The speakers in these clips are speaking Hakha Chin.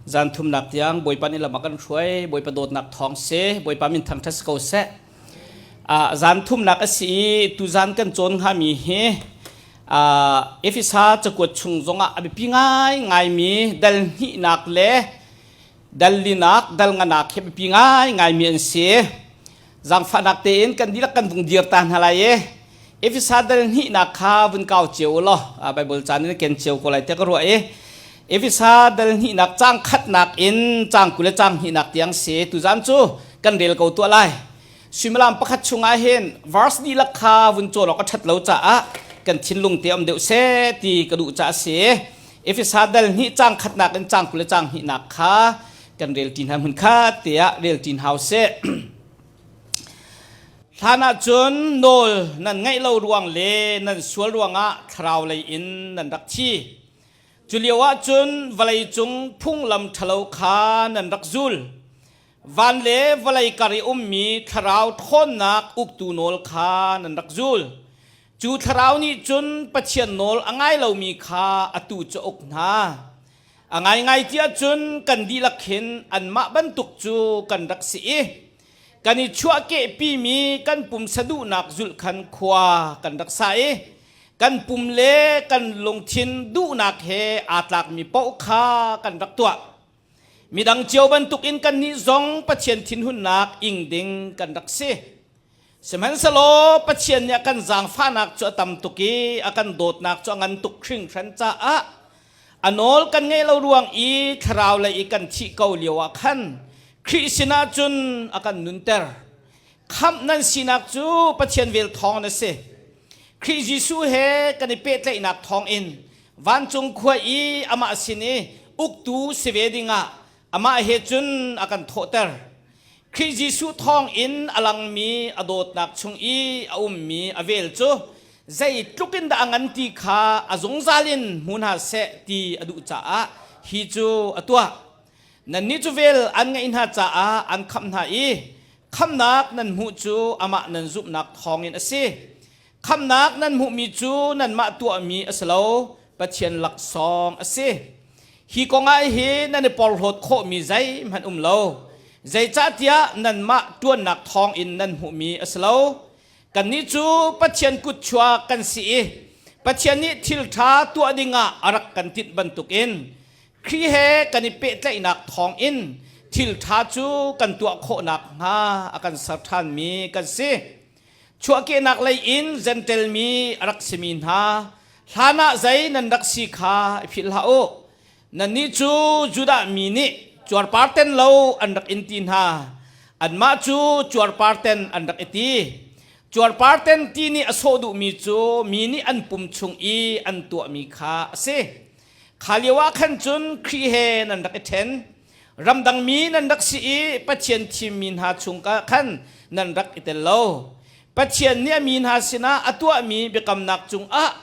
Zan thumnak tiang Bawipa nih lam a kan hruai, Bawipa dawtnak thawng si, Bawipa min thangṭhat si ko seh. Zan thumnak a si i tuzan kan cawn hngami hi Efesa cakuat chung zongah a biapi ngaingaimi dal hnihnak le dal linak, dal nganak hi biapi ngaingaimi an si. Zaangfahnak tein kan dihlak kan vung dir ta hna lai i Efesa dal hnihnak kha vun kau cio u law Bible caan in ken cio ko lai tiah ka ruah i Efesa dal hnihnak caang khatnak in caang 20 le caang hnihnak tiang si tuzaan cu kan rel ko tuah lai. Suimilam pakhat chungah hin verse dihlak kha vun cawn awk a ṭhat lo caah kan thinlung te um deuh seh ti ka duh caah a si. Efesa dal hnih caang khatnak in caang 20 le caang hnihnak kha kan rel ṭi hna hmun khat tiah rel ṭi hna usih. Hlan ah cun nawl nan ngaih lo ruang le nan sual ruangah thlarau lei in nan rak thi. Cu lio ah cun vawlei cung phunglam ṭhalo kha nan rak zul. Van le vawlei kar i ummi thlarau ṭhawnnak uktu nawl kha nan rak zul. Cu thlarau nih cun Pathian nawl a ngai lomi kha atu cu a uk hna. A ngaingai ti ahcun kan dihlak hin anmah bantuk cu kan rak si i kan i chuahkehpimi kan pumsa duhnak zulh khan khua kan rak sa i kan pum le kan lungthin duhnak he aa tlakmi paoh kha kan rak tuah. Midang cio bantukin kannih zong Pathian thinhunnak ing ding kan rak si. Sihmanhsehlaw Pathian nih a kan zaangfahnak cu a tam tuk i a kan dawtnak cu a ngan tuk hringhran caah a nawl kan ngeih lo ruang i thlarau lei i kan thih ko lio ah khan Khrih sinah cun a kan nunter. Khamh nan sinak cu Pathian vel thawng na si. Khrih Jesuh he kan i pehtlaihnak thawngin vancung khua i amah sin i uktu si ve dingah amah he cun a kan thawhter. Khrih Jesuh thawngin a langmi a dawtnak chung i a ummi a vel cu zeitluk in dah a ngan ti kha a zungzal in hmu hna seh ti a duh caah hi cu a tuah. Nannih cu vel an ngeih hna caah an khamh hna i khamhnak nan hmuh cu amah nan zumhnak thawngin a si. Khamhnak nan hmuhmi cu nanmah tuahmi a si lo, Pathian laksawng a si. Hi kongah hin nan i porhlawt khawhmi zeihmanh um lo. Zeicahtiah nanmah ṭuannak thawngin nan hmuhmi a si lo. Kannih cu Pathian kutchuak kan si i Pathian nih thil ṭha tuah dingah a rak kan tinh bantukin Khrih he kan i pehtlaihnak thawngin thil ṭha cu kan tuah khawh nakhnga a kan ser ṭhanmi kan si. Chuahkehnak lei in Jentail mi a rak simi hna, hlan ah zei nan rak si kha i philh hlah u. Nannih cu Judah mi nih cuarparten lo an rak in ti hna. Anmah cu cuarparten an rak i ti. Cuarparten ti nih a sawh duhmi cu mi nih an pum chung i an tuahmi kha a si. Kha lio ah khan cun Khrih he nan rak i ṭhen. Ramdang mi nan rak si i Pathian thimmi hna chung khan nan rak i tel lo. Pathian nih a mi hna sinah a tuahmi biakamnak cungah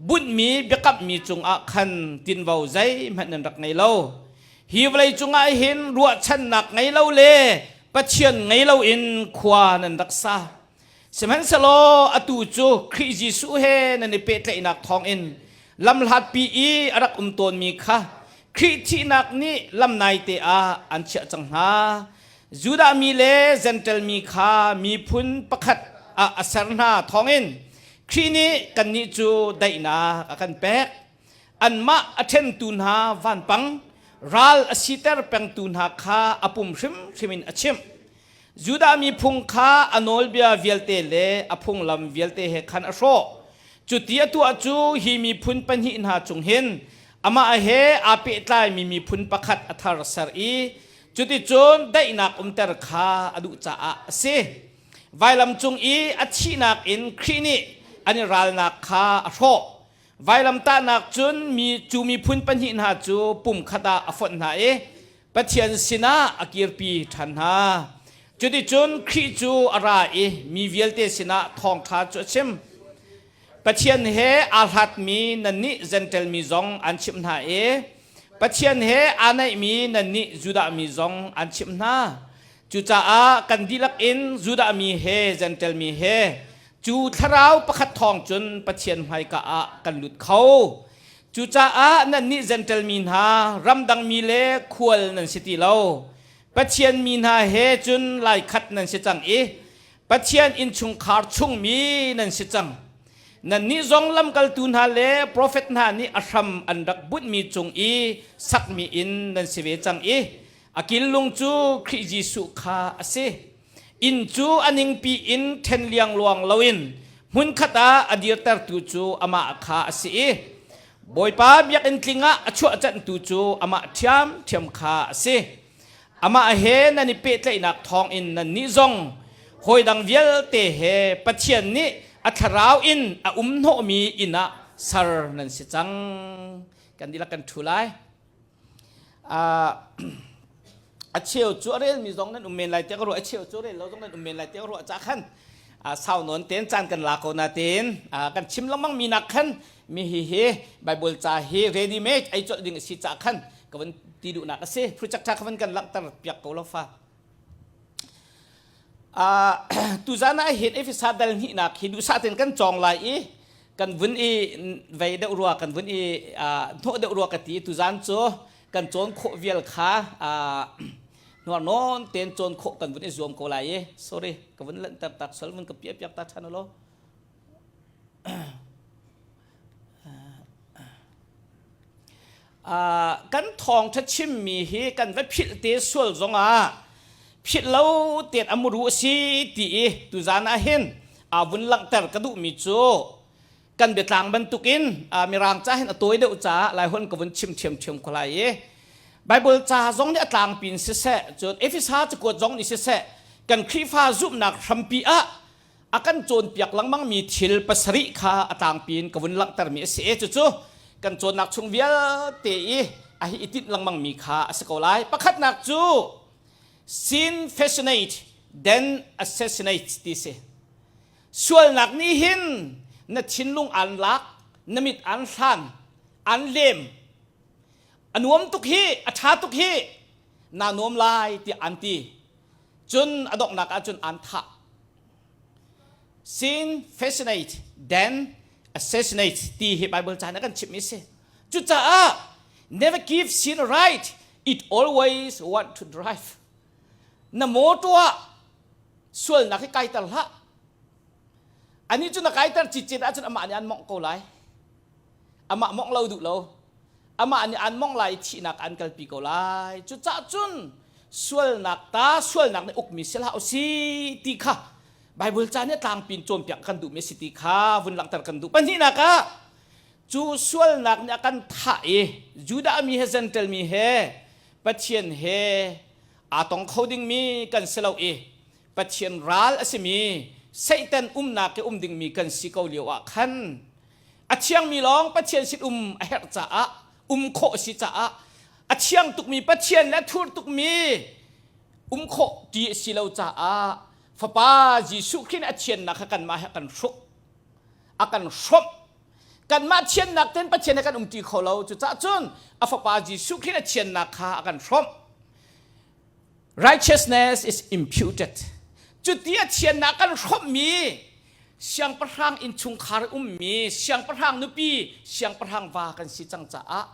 bunhmi biakammi cungah khan tinvo zeihmanh nan rak ngei lo. Hi vawlei cungah hin ruahchannak ngei lo le Pathian ngei loin khua nan rak sa. Sihmanhsehlaw atu cu Khrih Jesuh he nan i pehtlaihnak thawngin lamhlatpi i a rak um tawnmi kha Khrih thihnak nih lamnaite ah an chiah cang hna. Judah mi le Jentail mi kha miphun pakhat ah a ser hna thawngin Khrih nih kannih cu daihnak a kan pek. Anmah a ṭhentu hna vanpang, ral a siter pengtu hna kha a pum hrimhrim in a chimh. Judah mi phung kha a nawlbia vialte le a phunglam vialte he khan a hrawh. Cuti a tuah cu hi miphun pahnih hna chung hin amah he aa pehtlaimi miphun pakhat a thar ser i cuticun daihnak umter kha a duh caah a si. Vailam cung i a thihnak in Khrih nih an i ralnak kha a hrawh. Vailamtahnak cun mi cu miphun pahnih hna cu pumkhat ah a fonh hna i Pathian sinah a kirpi ṭhan hna. Cuticun Khrih cu a ra i mi vialte sinah thawngṭha cu a chim. Pathian he aa hlatmi nannih Jentail mi zong an chimh hna i Pathian he aa naihmi nannih Judah mi zong an chimh hna. Cucaah kan dihlak in Judah mi he Jentail mi he cu thlarau pakhat thawng cun Pathian hmaika ah kan lut kho. Cucaah nannih Jentail mi hna, ramdang mi le khual nan si ti lo. Pathian mi hna he cun laikhat nan si cang i Pathian innchungkhar chungmi nan si cang. Nannih zong lamkaltu hna le profet hna nih a hram an rak bunhmi cung i sakmi inn nan si ve cang i a killung cu Khrih Jesuh kha a si. Inn cu a ningpi in ṭhen liangluang loin hmunkhat ah a dirtertu cu amah kha a si i Bawipa biakinn tling ah a chuahcanhtu cu amah ṭhiamṭhiam kha a si. Amah he nan i pehtlaihnak thawngin nannih zong hawi dang vialte he Pathian nih a thlarau in a um hnawhmi inn ah ser nan si cang. Kan dihlak kan ṭhu lai. A cheu cu a relmi zong nan um men lai tiah ka ruah a cheu cu rel lo zong nan um men lai tiah ka ruah cah khan sau nawn tein caan kan la ko natein kan chim lengmang mi nak khan mi hi hi Bible ca hi ready made ei colh ding a si cah khan ka van ti duhnak a si project tha ka van kan langhter piak ko lo fa tuzan ah hin Efesa dal hnihnak hi duhsah tein kan cawng lai i kan vun i vei deuh rua kan vun i hnawh deuh rua ka ti tuzan cu kan cawn khawh vial kha hnuar nawn tein cawn khawh kan vun i zuam ko lai i sorry ka vun lanhter tak sol vun ka piah piak ta ṭhan lo. Kan thawngṭha chimmi hi kan va philh te sual zongah philh lo tein a muru a si ti i tuzan ah hin aa vun langhter ka duhmi cu kan biatlang bantukin Mirang ca hin a tawi deuh caah Laihon ka vun chim ṭhiamṭhiam ko lai i Bible ca zong nih a tlangpi in siseh cun Efesa cakuat zong nih siseh kan Khrihfa zumhnak hrampi ah a kan cawnpiak lengmangmi thil pasarih kha a tlangpi in ka vun langhtermi a si i cucu kan cawnnak chung vialte i a hi i tinh lengmangmi kha a si ko lai. Pakhatnak cu sin fascinate then assassinate ti si. Sualnak nih hin na thinlung aan lak, na mit aan hlan, aan lem. A nuam tuk hi, a ṭha tuk hi, naa nuam lai tiah an ti. Cun a donghnak ahcun an thah. Sin fascinate, then assassinate ti hi Bible caan a kan chimhmi a si. Cucaah never give sin a right, it always want to drive. Na motor ah sualnak hi kaiter hlah. Ani cu na kaiter cicet ahcun amah nih an mongh ko lai. Amah mongh lo duh lo. Amah nih an mongh lai i thihnak an kalpi ko lai. Cucaah cun sualnak ta sualnak nih ukmi si hlah usih ti kha Bible ca nih tlangpi in cawnpiak kan duhmi a si ti kha vun langhter kan duh. Pahnihnak ah cu sualnak nih a kan thah i Judah mi he Gentile mi he Pathian he aa tong kho dingmi kan si lo i Pathian ral a simi Satan umnak i um dingmi kan si ko lio ah khan a thiangmi lawng Pathian sin um a herh caah um khawh a si caah a thiang tukmi Pathian le a thur tukmi um khawh ti a si lo caah Fapa Jesuh Khrih nih a thiannak kha kanmah he a kan hruk a kan hrawmh kanmah thiannak ten Pathian he kan um ti kho lo cucaah cun a Fapa Jesuh Khrih nih a thiannak kha a kan hrawmh. Righteousness is imputed. Cuti a thiannak kan hrawmhmi siangpahrang innchungkhar ummi siangpahrang nupi siangpahrang va kan si cang caah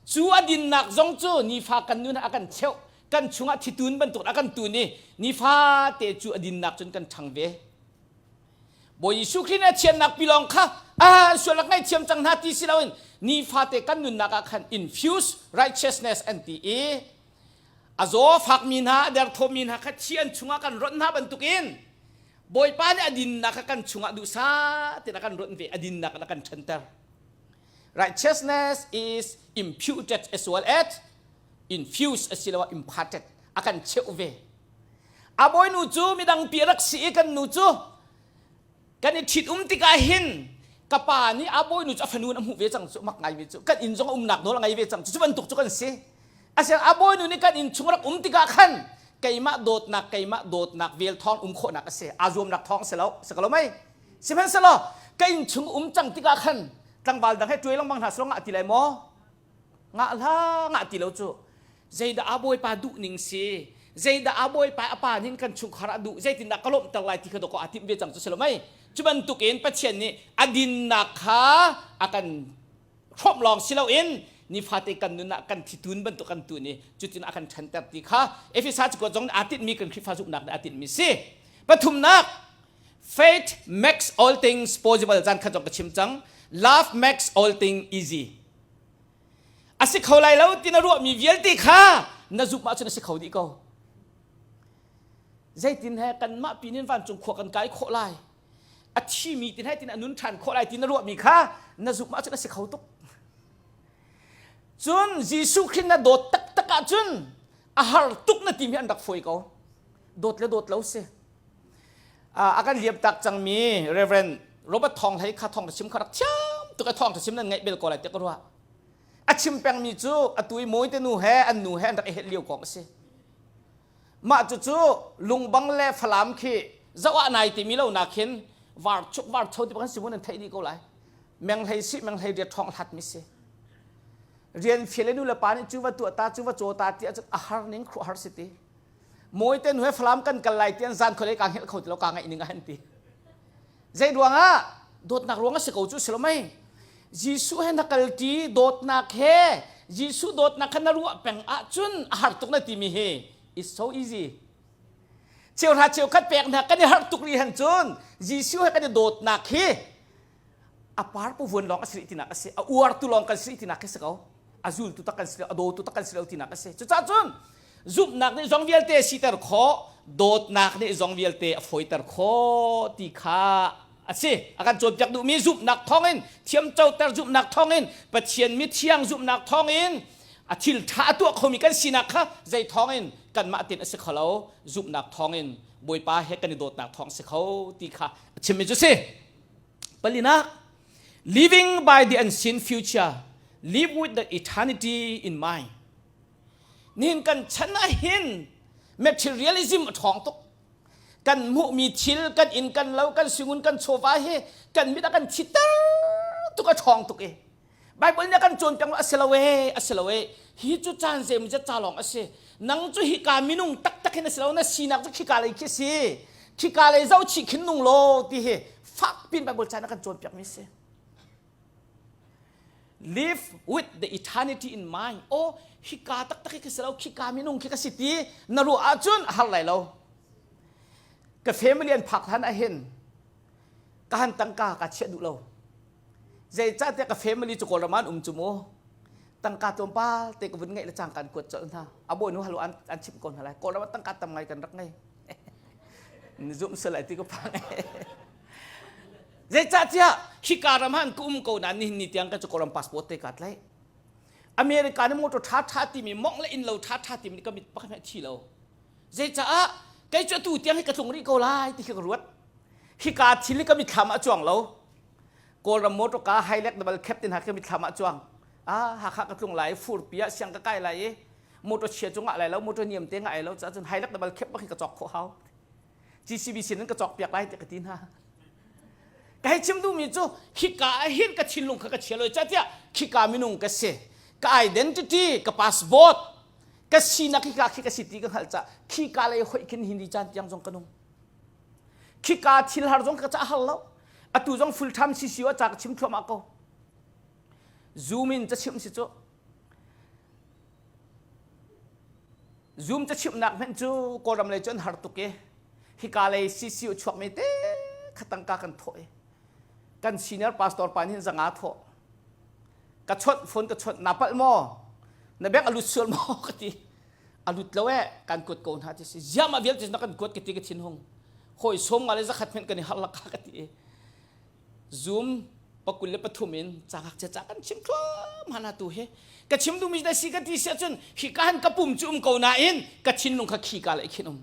cu a dinnak zong cu nifa kan nun ah a kan cheuh kan chungah thitun bantuk a kan tun i nifa te cu a dinnak cun kan ṭhang ve. Bawi Jesuh Khrih nih a thiannak pilawng kha ah sualak ngaihthiam cang hna ti si loin nifate kan nunnak ah khan infuse righteousness an ti i A zaw fakmi hna, a derthawmmi hna kha thi an chungah kan ronh hna bantukin Bawipa nih a dinnak kha kan chungah duhsah tein a kan ronh ve, a dinnak in a kan ṭhanter. Righteousness is imputed as well as infused asiloah imparted a kan cheuh ve. A bawinu cu midang pi rak si i kan nu cu kan i ṭhit um tikah hin ka pa nih a bawinu cu a fanu in a hmuh ve cang cu mak ngaimi cu kan inn zong a umnak nawl a ngei ve cang cu cu bantuk cu kan si asiang a bawinu nih kan inn chung rak um tikah khan keimah dawtnak keimah dawtnak vel thawng um khawhnak a si aa zuamnak thawng si lo si ko lo mei sihmanhsehlaw ka inn chung um cang tikah khan tlangval dang he ṭuai lengmang hna selaw ngah ti lai maw Ngah hlah ngah ti lo cu zeidah a bawipa duh ning si zeidah a bawipa a pa nih kan chungkhar a duh zeitindah ka lawmhter lai ti kha dawkaw aa timh ve cang cu si lo mei cu bantukin Pathian nih a dinnak kha a kan hrawmh lawng si loin nifate kan nun ah kan thitun bantuk kan tun i cutin a kan ṭhanter ti kha Efesa cakuat zong nih aa tinhmi kan Khrihfa zumhnak nih aa tinhmi si. Pathumnak, faith makes all things possible zan khat zong ka chim cang. Love makes all things easy. A si kho lai lo ti na ruahmi vialte kha na zumh ahcun a si kho dih ko. Zeitin he kanmah pin in vancung khua kan kai khawh lai? A thimi tin he tin a nun ṭhan khawh lai ti na ruahmi kha na zumh ahcun a si kho tuk. Cun Jesuh Khrih na dawt taktak ahcun a har tuk na timi an rak fawi ko. Dawt le dawt lo si. A kan liam tak cangmi Reverend Robert Thawng Hlei kha thawng chim kha rak thiam tuk a thawng chim nan ngaih bel ko lai te ka ruah. A chim pengmi cu atu i Mawi te nu he an nu he an rak i helh lio kong a si. Mah cucu lungbang le Falam khi zoh ah nai timi lo nak hin var chuk var cho ti kan simun an theih dih ko lai. Menghlei si menghlei riat ṭhawng hlat mi si. Rian fial le nu le pa nih cu va tuah ta cu va caw ta ti ahcun a har ning khuah har si ti. Mawi te nu he Falam kan kal lai ti an zan khualei ka hngilh kho ti lo ka ngaih ning ah an ti. Zei ruangah dawtnak ruang a si ko cu si lo mei. Jesuh he na kalṭi dawtnak he Jesuh dawtnak kha na ruah peng ahcun a har tuk na timi hi is so easy. Cheuhra cheukhat pek hna kan i harh tuk rih han cun Jesuh he kan i dawtnak hi a par pu vuan lawng a si rih tinak a si a uartu lawng kan si rih tinak khi si ko a zultu tak kan si lo a dawtu tak kan si lo tinak a si cucaah cun zumhnak nih zong vialte siter khawh dawtnak nih zong vialte a fawiter khawh ti kha a si a kan cawnpiak duhmi zumhnak thawngin thiamcoter zumhnak thawngin Pathian mithiang zumhnak thawngin a thil ṭha a tuah khomi kan sinak kha zei thawngin kanmah tin a si kho lo zumhnak thawngin Bawipa he kan i dawtnak thawng si kho ti kha a chimmi cu si palinak living by the unseen future live with the eternity in mind Nihin kan chan ah hin materialism a ṭhawng tuk. Kan hmuhmi thil, kan inn, kan lo, kan singun, kan chawva hi kan mit a kan thiter tuk a ṭhawng tuk i. Bible nih a kan cawnpiak a si lo ee, a si lo ee. Hi cu caan zeimawzat ca lawng a si. Nang cu hika minung taktak hin a si lo, na sinak cu khika lei khi a si. Khika lei zohchih khin nung law ti hi fak pin Bible caan a kan cawnpiakmi a si. Live with the eternity in mind. Oh, hika taktak hi ka si lo, khika minung khi ka si ti na ruah ahcun a har lai lo. Ka family an phak hlan ahhin ka han tangka ka chiah duh lo. Zeicahtiah ka family cu Kawlram ah an um cu mu. Tangka tlawmpal te ka vun ngeih le cangka an kuat colh hna. A bawinu halu an, an chimh ko hna lai. Kawlram ah tangka tam ngai kan rak ngei. Ni zumh sel ai ti ka phang. Zeicahtiah hika ram han ka um ko nain nihin ni tiang ka cu Kawlram passport te kaa tlaih. America nih motor ṭha ṭha timi mongh le innlo ṭha ṭha timi ka mit pakhat hmanh thi lo. Zeicaah kei cu atu tiang hi ka tlung rih ko lai ti khi ka ruat. Hika thil hi ka mitthlam ah a cuang lo. Kawlram motor ka Hilux double cab tin ha ka mitthlam ah a cuang. Ah Hakha ka tlung lai furpi ah siang ka kai lai i motor chia cu ngah lai lo motor niam te ngah ai lo caah cun Hilux double cab bak hi ka cawk khawh hau. GCB sin in ka cawk piak lai ti ka ti hna. Ka hei chim duhmi cu khika ah hin ka thinlung kha ka chia lo tiah khika minung ka si. Ka identity, ka passport, ka sinak khika khi ka si ti ka hngalh cah khika lei hoih khin hindi caan tiang zong ka nung. Khika thil har zong ka ca har lo. Atu zong full time CCO ca ka chim thluahmah ko. Zoom in ca chimh si cu. Zoom cachimhnak hmanh cu Kawlram lei cu an har tuk i hika lei CCU chuakmi te kha tangka kan thawh i kan senior pastor pa nih zanga thawh ka chawnh phone ka chawnh na palh maw na bank a lut sual maw ka ti a lut lo eh kan kuat ko hna ti si ziah mah vialte na kan kuat ka ti ka thin hung hawi som nga le zakhat hmanh kan i har laka ka ti Zoom pakul le pathum in cangakchia ca kan chim thluahmah na tu hi ka chim duhmi na si ka ti si ahcun hika han ka pum cu um ko nain ka thinlung kha khika le khin um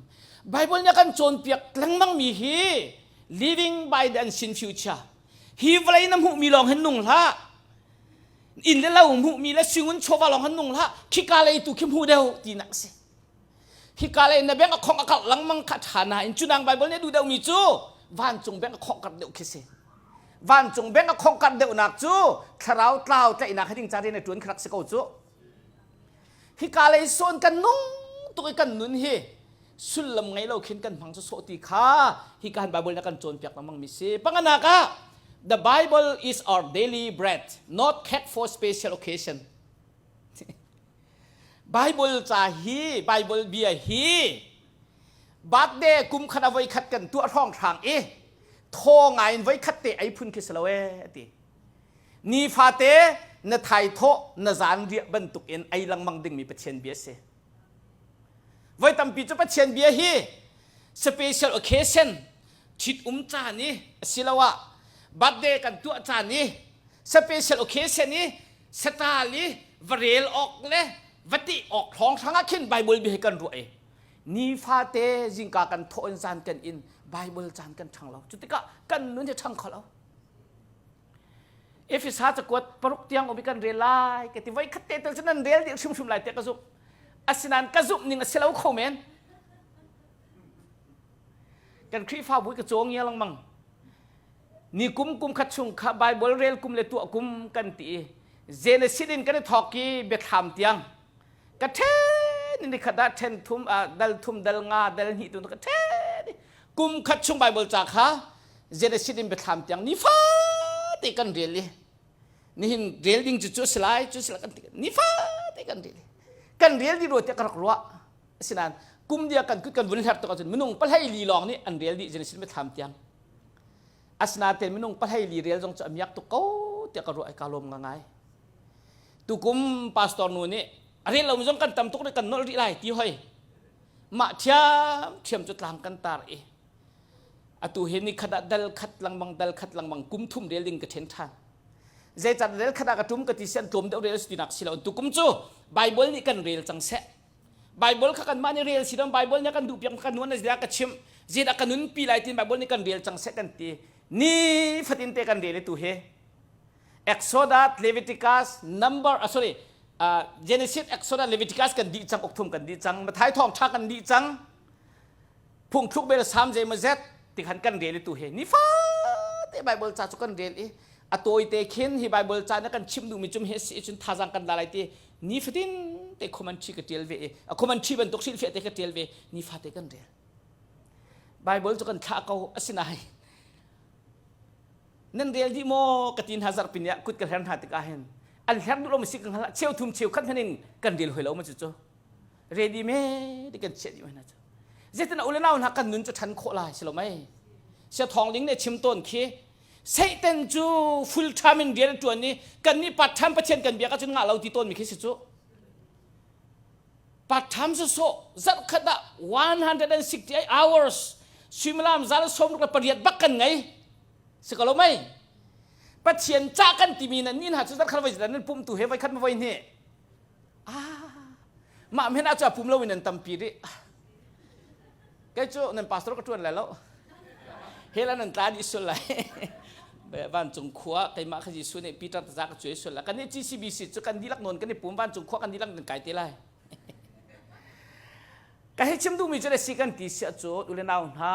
Bible nih a kan cawnpiak lengmang mi hi living by the unseen future hi vawlei na hmuhmi lawng hin nung hlah inn le lo hmuhmi le singun chawva lawng hin nung hlah khika lei tu khi hmu deuh tinak a si Hika lei na beng a khong a karh lengmang kha ṭha nain cu nang Baibal nih a duh deuhmi cu vancung beng a khong karh deuh khi si. Vancung beng a khong karh deuhnak cu thlarau tlau tlaihnak he ding ca rian a ṭuan khi rak si ko cu. Hika lei sawn kan nung tuk i kan nun hi sullam ngei lo khin kan hmang cu sawh ti kha hika han Baibal nih a kan cawnpiak lengmang mi si. Panganak ah. The Bible is our daily bread, not kept for special occasion. Bible ca hi, Bible bia hi, birthday kum khat a voi khat kan tuah hrawng hrang i thaw ngai in voi khat te ei phun khi si lo e ti. Nifate na thai thawh na zan riah bantuk in ei lengmang dingmi Pathian bia si. Voi tampi cu Pathian bia hi special occasion ṭhit-um caan i asiloah birthday kan tuah caan i special occasion i satal i va rel awk le va ti awk hrawng hrang ah khin Bible bia hi kan ruah i nifate zingka kan thawh in zan kan in Bible caan kan ṭhang lo. Cu tikah kan nun hi ṭhang kho lo. Efesa cakuat paruk tiang um i kan rel lai ka ti voi khat te tel cu nan rel dih hrimhrim lai tiah ka zumh. Asinain ka zumh ning a si lo kho men. Kan Khrihfabu ka cawng ngia lengmang. Ni kum kum khat chung kha Bible rel kum le tuah kum kan ti i Genesis in kan i thawk i biathlam tiang ka then ni khat ah then thum dal thum dal nga dal hnih tu ka then kum khat chung Bible ca kha Genesis in biathlam tiang nifate kan rel i nihin rel ding cu cu si lai cu si lai kan ti nifate kan rel kan rel di rua tiah ka rak ruah asinain kum dia kan kut kan vun hler tuk ahcun minung pahlei li lawng nih an rel dih Genesis biathlam tiang asinain minung pahlei li rel zong cu a miak tuk ko tiah ka ruah i ka lawm ngai tukum pastor nu nih a rel lomi zong kan tam tuk rih kan nolh rih lai ti hoi mah thiam thiam cu tlang kan tar i atu hi ni khat ah dal khat lengmang dal khat lengmang kum thum rel ding ka ṭhen ṭhan zeicat rel khat ah ka ṭum ka ti sian tlawm deuh rel si tinak si lo tukum cu Bible nih kan rel cang seh Bible kha kanmah nih rel si lo Bible nih kan duh piak kan nuan zeidah ka chimh zeidah ka nunpi lai tin Bible nih kan rel cang seh kan ti ni fatin te kan rel i tu hi Exodus Leviticus number uh, sorry uh, Genesis Exodus Leviticus kan dih cang ukthum kan dih cang Mathai thawng tha kan dih cang phungthluk bel sam zeimawzet ti khan kan rel i tu hi nifate Bible ca cu kan rel i a tawite khin hi Bible ca na kan chim duhmi cum hi si cun thazang kan la lai ti nifatin te khuman thi ka tial ve i a khuman thi bantuk hrilhfiah te ka tial ve nifate kan rel Bible cu kan thlah ko asinain nan rel dih maw ka ti hna zarhpini ah kut ka hler hna tikah hin an hler duh lo ma si ka hngal cheu thum cheu khat hmanh in kan rel hoi lo ma cu cu ready me ti kan chiah dih hna cu zeitin ule nau hna kan nun cu ṭhan khawh lai si lo mei sia thawng ling ne chim tawn khi Satan cu full time in rian a ṭuan i kan nih part time Pathian kan biak ahcun ngah lo ti tawn mi khi si cu part time sawsawh zarh khat ah 168 hours suimilam zal 68 bak kan ngei si ko lo mei Pathian ca kan timi nan ni hna cu zarh khat voi nan pum tu he voi khat ma voi hnih ah mah men ah cu a pum lo in nan tampi rih kei cu nan pastor ka ṭuan lai lo hela nan tla dih sul lai vancung khua keimah kha Jesuh nih Peter taza ka cuai sul lai kan nih GCBC cu kan dihlak nawn kan i pum vancung khua kan dihlak kan kai te lai ka hei chim duhmi cu le si kan ti siah cu u le nau hna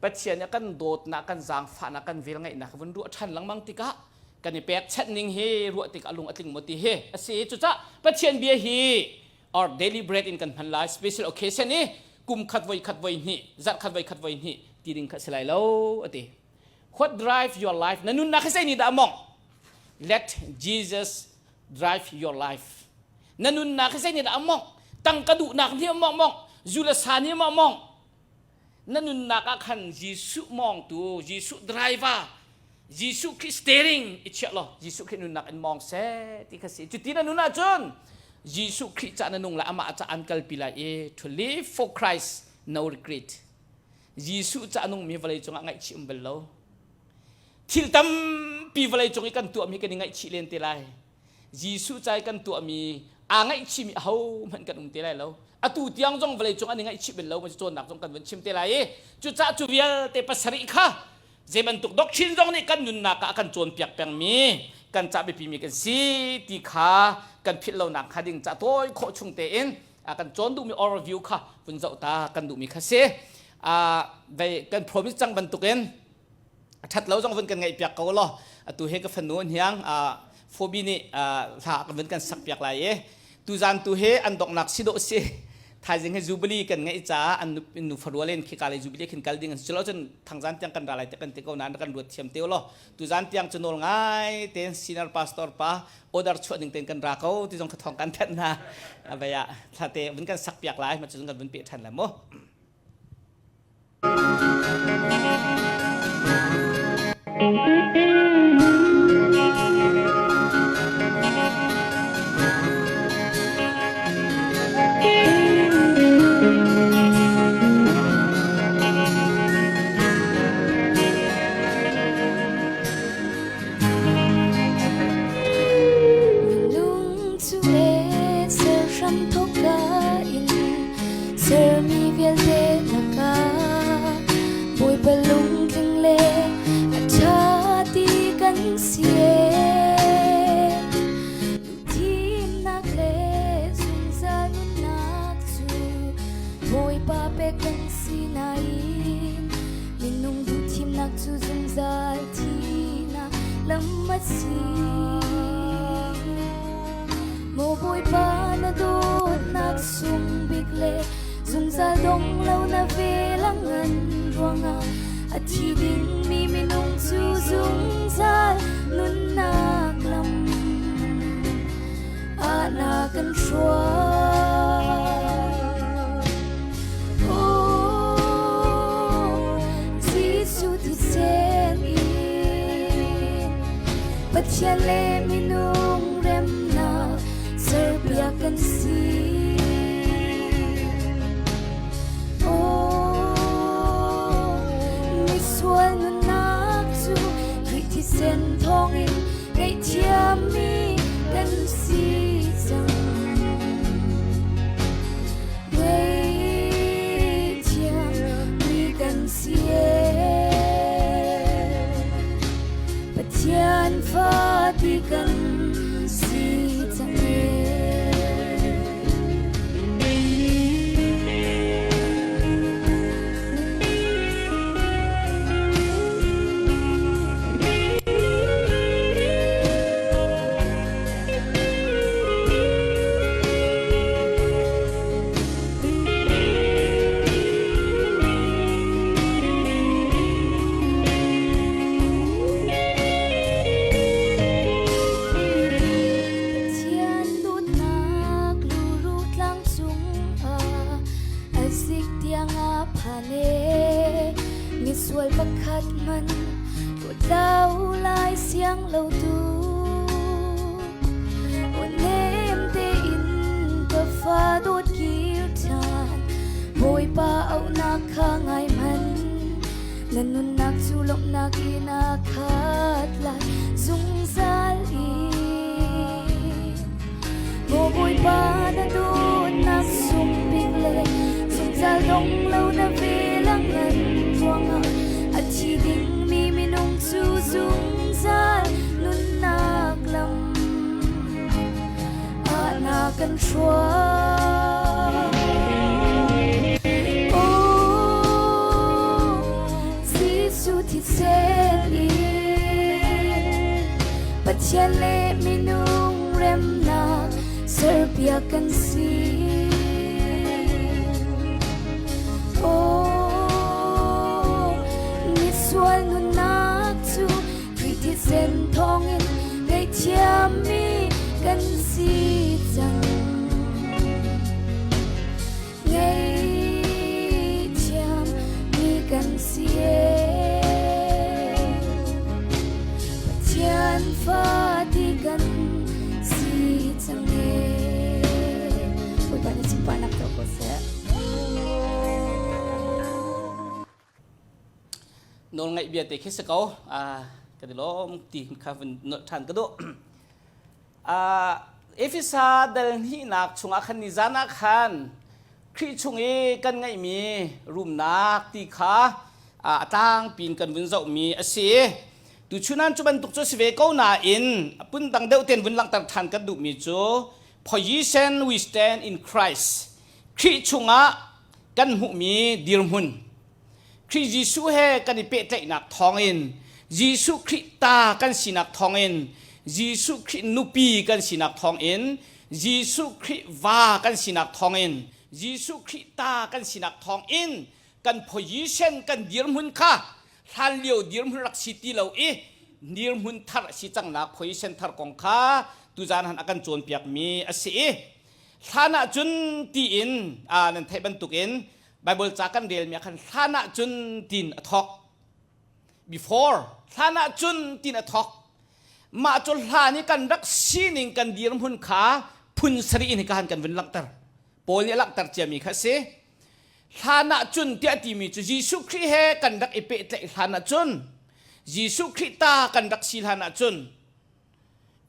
Pathian nih kan dawtnak kan zaangfahnak kan velngeihnak vun ruah ṭhan lengmang tikah kan i pekchanh ning hi ruah tikah lung a tling maw ti hi a si cucah Pathian bia hi our daily bread in kan hman lai special occasion i kum khat voi khat voi hnih zarh khat voi khat voi hnih ti ding kha si lai lo a ti what drive your life na nunnak hi zei nih dah mong let Jesus drive your life na nunnak hi zei nih dah mong tangka duhnak nih mong mong zu le sa nih mong mong na nunnak ah khan Jesuh mawngtu Jesuh driver Jesuh Khrih steering i chiah law Jesuh Khrih nunnak in mawng seh ti kha si cuti na nun ahcun Jesuh Khrih ca na nung lai amah ca an kalpi lai i to live for Christ no regret Jesuh ca nungmi vawlei cungah ngaihchih um bal lo thil tampi vawlei cung i kan tuahmi kan i ngaihchih len te lai Jesuh ca i kan tuahmi aa ngaihchihmi ahohmanh kan um te lai lo. Atu tiang zong vawlei cung an i ngaihchih bal lo ma cawnnak zong kan vun chim te lai i cucaah cu vialte pasarih kha zei bantuk doctrine zong nih kan nunnak ah a kan cawnpiak pengmi kan ca biapimi kan si ti kha kan philh lonak hnga ding ca tawi khawh chung tein a kan cawn duhmi overview kha vun zoh ta kan duhmi kha si. Kan promise cang bantukin a ṭhat lo zong vun kan ngaihpiak ko law atu he ka fanu hniang Phobi nih hla kan vun kan sak piak lai i tuzan tu he an donghnak si dawh si. Thaizing hi Jubilee kan ngeih caah an nu farual in khika lei Jubilee khin kal ding an si. Culo cun thangzan tiang kan ra lai te kan ti ko nain kan ruat thiam te law. Tuzan tiang cu nawl ngai tein senior pastor pa order chuah ding tein kan ra ko ti zong kha thawng kan thanh hna. Avei ah thlate vun kan sak piak lai ma cu kan vun pe ṭhan lai mu. Minung cu e ser hram thawk in sermi vialte lakah Bawipa lungtling le a ṭha ti kan si Thimnak le zungzal nunnak cu Bawipa pek kan si nain minung duhthimnak cu zungzal thihnak lam a si. Maw Bawipa na dawtnak sung bik le zungzal dong lo na vel a ngan ruangah a thi dingmi minung cu zungzal nunnak lam ah na kan hruai. Oh, Jesuh thisen in Pathian le minung remnak serpiak kan si. Oh, misual nunnak cu Khrih thisen thawngin ngaihthiammi kan si cang. Ngaihthiammi kan si Pathian fa ti kan si cang Pathian dawtnak luru tlang cungah a zik tiang a phan e misual pakhat man tlau lai siang lo tu Nem tein ka fa dawt kir ṭhan Bawipa auhnak kha ngai hmanh Na nunnak cu lawmhnak in a khat lai zungzal in Maw Bawipa na dawtnak sung bik le zungzal dong lo na vel a ngan ruangah a thi dingmi minung cu zungzal nunnak lam ah na kan hruai. Oh, Jesuh thisen in Pathian le minung remnak serpiak kan si. Oh, misual nunnak cu Khrih thisen thawngin ngaihthiammi kan si cang. Ngaihthiammi kan si Pathian fa ti kan si cang ee. Bawipa nih sunparnak co ko seh. Nawlngaih bia te khi si ko. Ka ti lawm ti kha vun nolh ṭhan ka duh. Efesa dal hnihnak chungah khan nizan ah khan Khrih chung i kan ngeihmi rumnak ti kha a tlangpi in kan vun zohmi a si. Tuchun cu bantuk cu a si ve ko nain phundang deuh tein vun langhter ṭhan kan duhmi cu position we stand in Christ. Khrih chungah kan hmuhmi dirhmun Khrih Jesuh he kan i pehtlaihnak thawngin Jesuh Khrih ta kan sinak thawngin Jesuh Khrih nupi kan sinak thawngin Jesuh Khrih va kan sinak thawngin. Jesuh Khrih ta kan sinak thawng in kan position kan dirhmun kha hlan lio dirhmun rak si ti lo i dirhmun thar a si cangnak position thar kong kha tuzan han a kan cawnpiakmi a si i hlan ah cun tiin nan theih bantukin Bible ca kan relmi ah khan hlan ah cun tiin a thawk before hlan ah cun tiin a thawk mah cu hlan i kan rak sining kan dirhmun kha phun sarih in hika han kan vun langhter Paul nih a langhter ciami kha a si hlan ah cun tiah timi cu Jesuh Khrih he kan rak i pehtlaih hlan ah cun Jesuh Khrih ta kan rak si hlan ah cun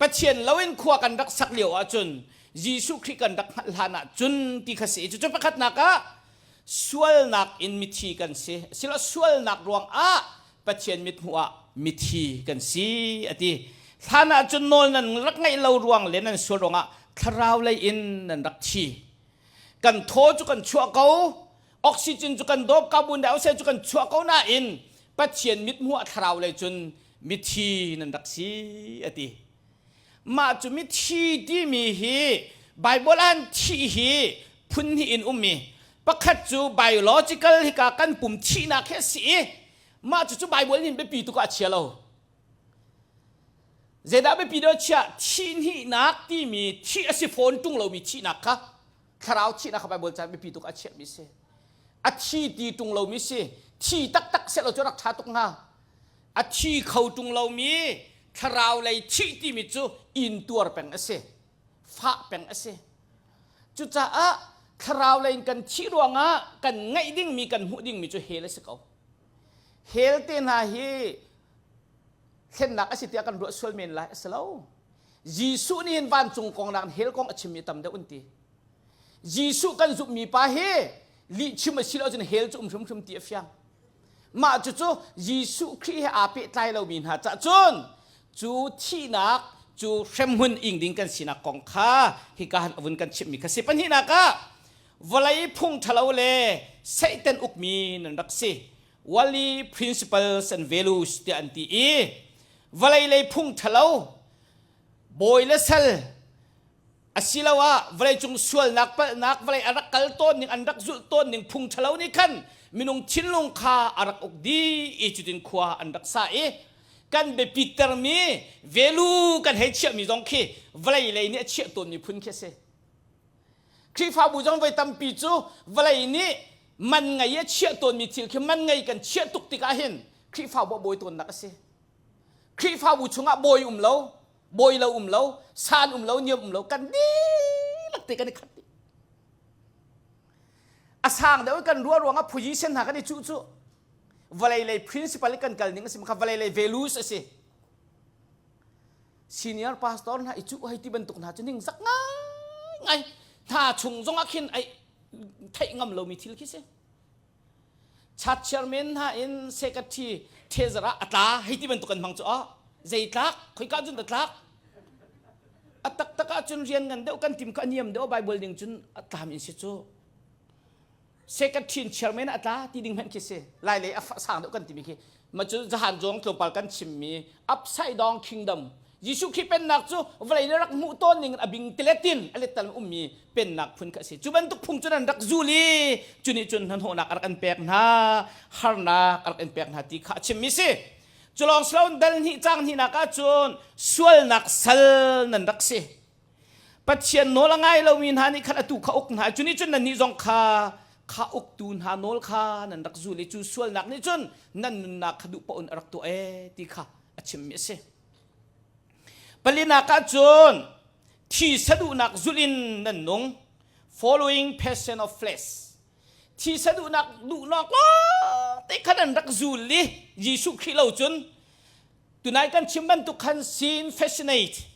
Pathian loin khua kan rak sak lio ahcun Jesuh Khrih kan rak hngalh hlan ahcun ti kha si. Cucu pakhatnak ah sualnak in mithi kan si. Silo sualnak ruang ah Pathian mithmuh ah mithi kan si a ti. Hlan ahcun nawl nan rak ngaih lo ruang le nan sual ruangah thlarau lei in nan rak thi. Kan thaw cu kan chuah ko, oxygen cu kan dawp, carbon dioxide cu kan chuah ko nain Pathian mithmuh ah thlarau lei cun mithi nan rak si a ti. Mah cu mithi timi hi Bible ah thih hi phun hnih in ummi pakhat cu biological hika kan pum thihnak hi a si i mah cu cu Bible nih biapi tuk ah a chia lo. Zeidah biapi deuh chiah thihhnihnak timi thih a si fawn ṭung lomi thihnak kha thlarau thihnak kha Bible ca biapi tuk ah a chiahmi si. A thi ti ṭung lomi si. Thi taktak seh law cu rak ṭha tuk hnga. A thi kho ṭung lomi thlarau lei thih timi cu intuar peng a si. Fah peng a si. Cucaah thlarau lei in kan thih ruangah kan ngaih dingmi kan hmuh dingmi cu hell a si ko. Hell te hna hi thlennak a si tiah kan ruah sual men lai a si lo. Jesuh nih hin vancung kong nakin hell kong a chimmi tam deuh an ti. Jesuh kan zumhmi pa hi lihchim a si lo ahcun hell cu um hrimhrim ti a fiang. Mah cucu Jesuh Khrih he aa pehtlai lomi hna cah cun cu thihnak cu hremhmun ing ding kan sinak kong kha hika han a vun kan chimhmi kha si. Pahnihnak ah vawlei phung ṭhalo le Satan ukmi nan rak si. Worldly principles and values tiah an ti i vawlei lei phung ṭhalo bawi le sal asiloah vawleicung sualnak palhnak vawlei a rak kal tawn ning an rak zulh tawn ning phung ṭhalo nih khan minung thinlung kha a rak uk dih i cutin khua an rak sa i kan biapittermi value kan hei chiahmi zong khi vawlei lei nih a chiah tawnmi phun khi a si. Khrihfabu zong voi tampi cu vawlei nih man ngei a chiah tawnmi thil khi man ngei kan chiah tuk tikah hin Khrihfabu a bawi tawnnak a si. Khrihfabu chungah bawi um lo, bawi lo um lo, san um lo, niam um lo, kan dihlak te kan i khat dih. A sang deuh kan ruah ruangah position hna kan i cuh cu vawlei lei principle kan kal ning a si kha vawlei lei values a si. Senior pastor hna i cuh hei ti bantuk hna cu ning zak ngai ngai hna chung zong ah khin ai theih ngam lomi thil khi si. Chat chairman hna in secretary treasurer ah a tla hei ti bantuk kan hmang cu ah zei tlak khoika cun ta tlak a taktak ah cun rian ngan deuh kan tim kha a niam deuh Bible ning cun a tlam in si cu secretary chairman a tla ti ding hmanh khi si lai lei a sang deuh kan timi khi ma cu zahan zawng tlawmpal kan chimmi upside down kingdom Jesuh Khrih pennak cu vawlei nih rak hmuh tawn ning a bing teletin a lettal ummi pennak phun kha a si. Cu bantuk phung cu nan rak zul i cu nih cun hnahnawhnak a rak an pek hna, harnak a rak in pek hna ti kha a chimmi si. Cu lawng si loin dal hnih caang hnihnak ahcun sualnak sal nan rak si. Pathian nawl a ngai lomi hna nih khan atu kha uk hna. Cu nih cun nannih zong kha kha uktu hna nawl kha nan rak zul i cu sualnak nih cun nan nunnak kha duh paoh in a rak tuah ee ti kha a chimmi a si. Palinak ah cun thi saduhnak zulh in nan nung following passion of flesh thi saduhnak duhnak lawng te khan an rak zul i Jesuh Khrih lo cun tunai kan chim bantuk khan sin fascinate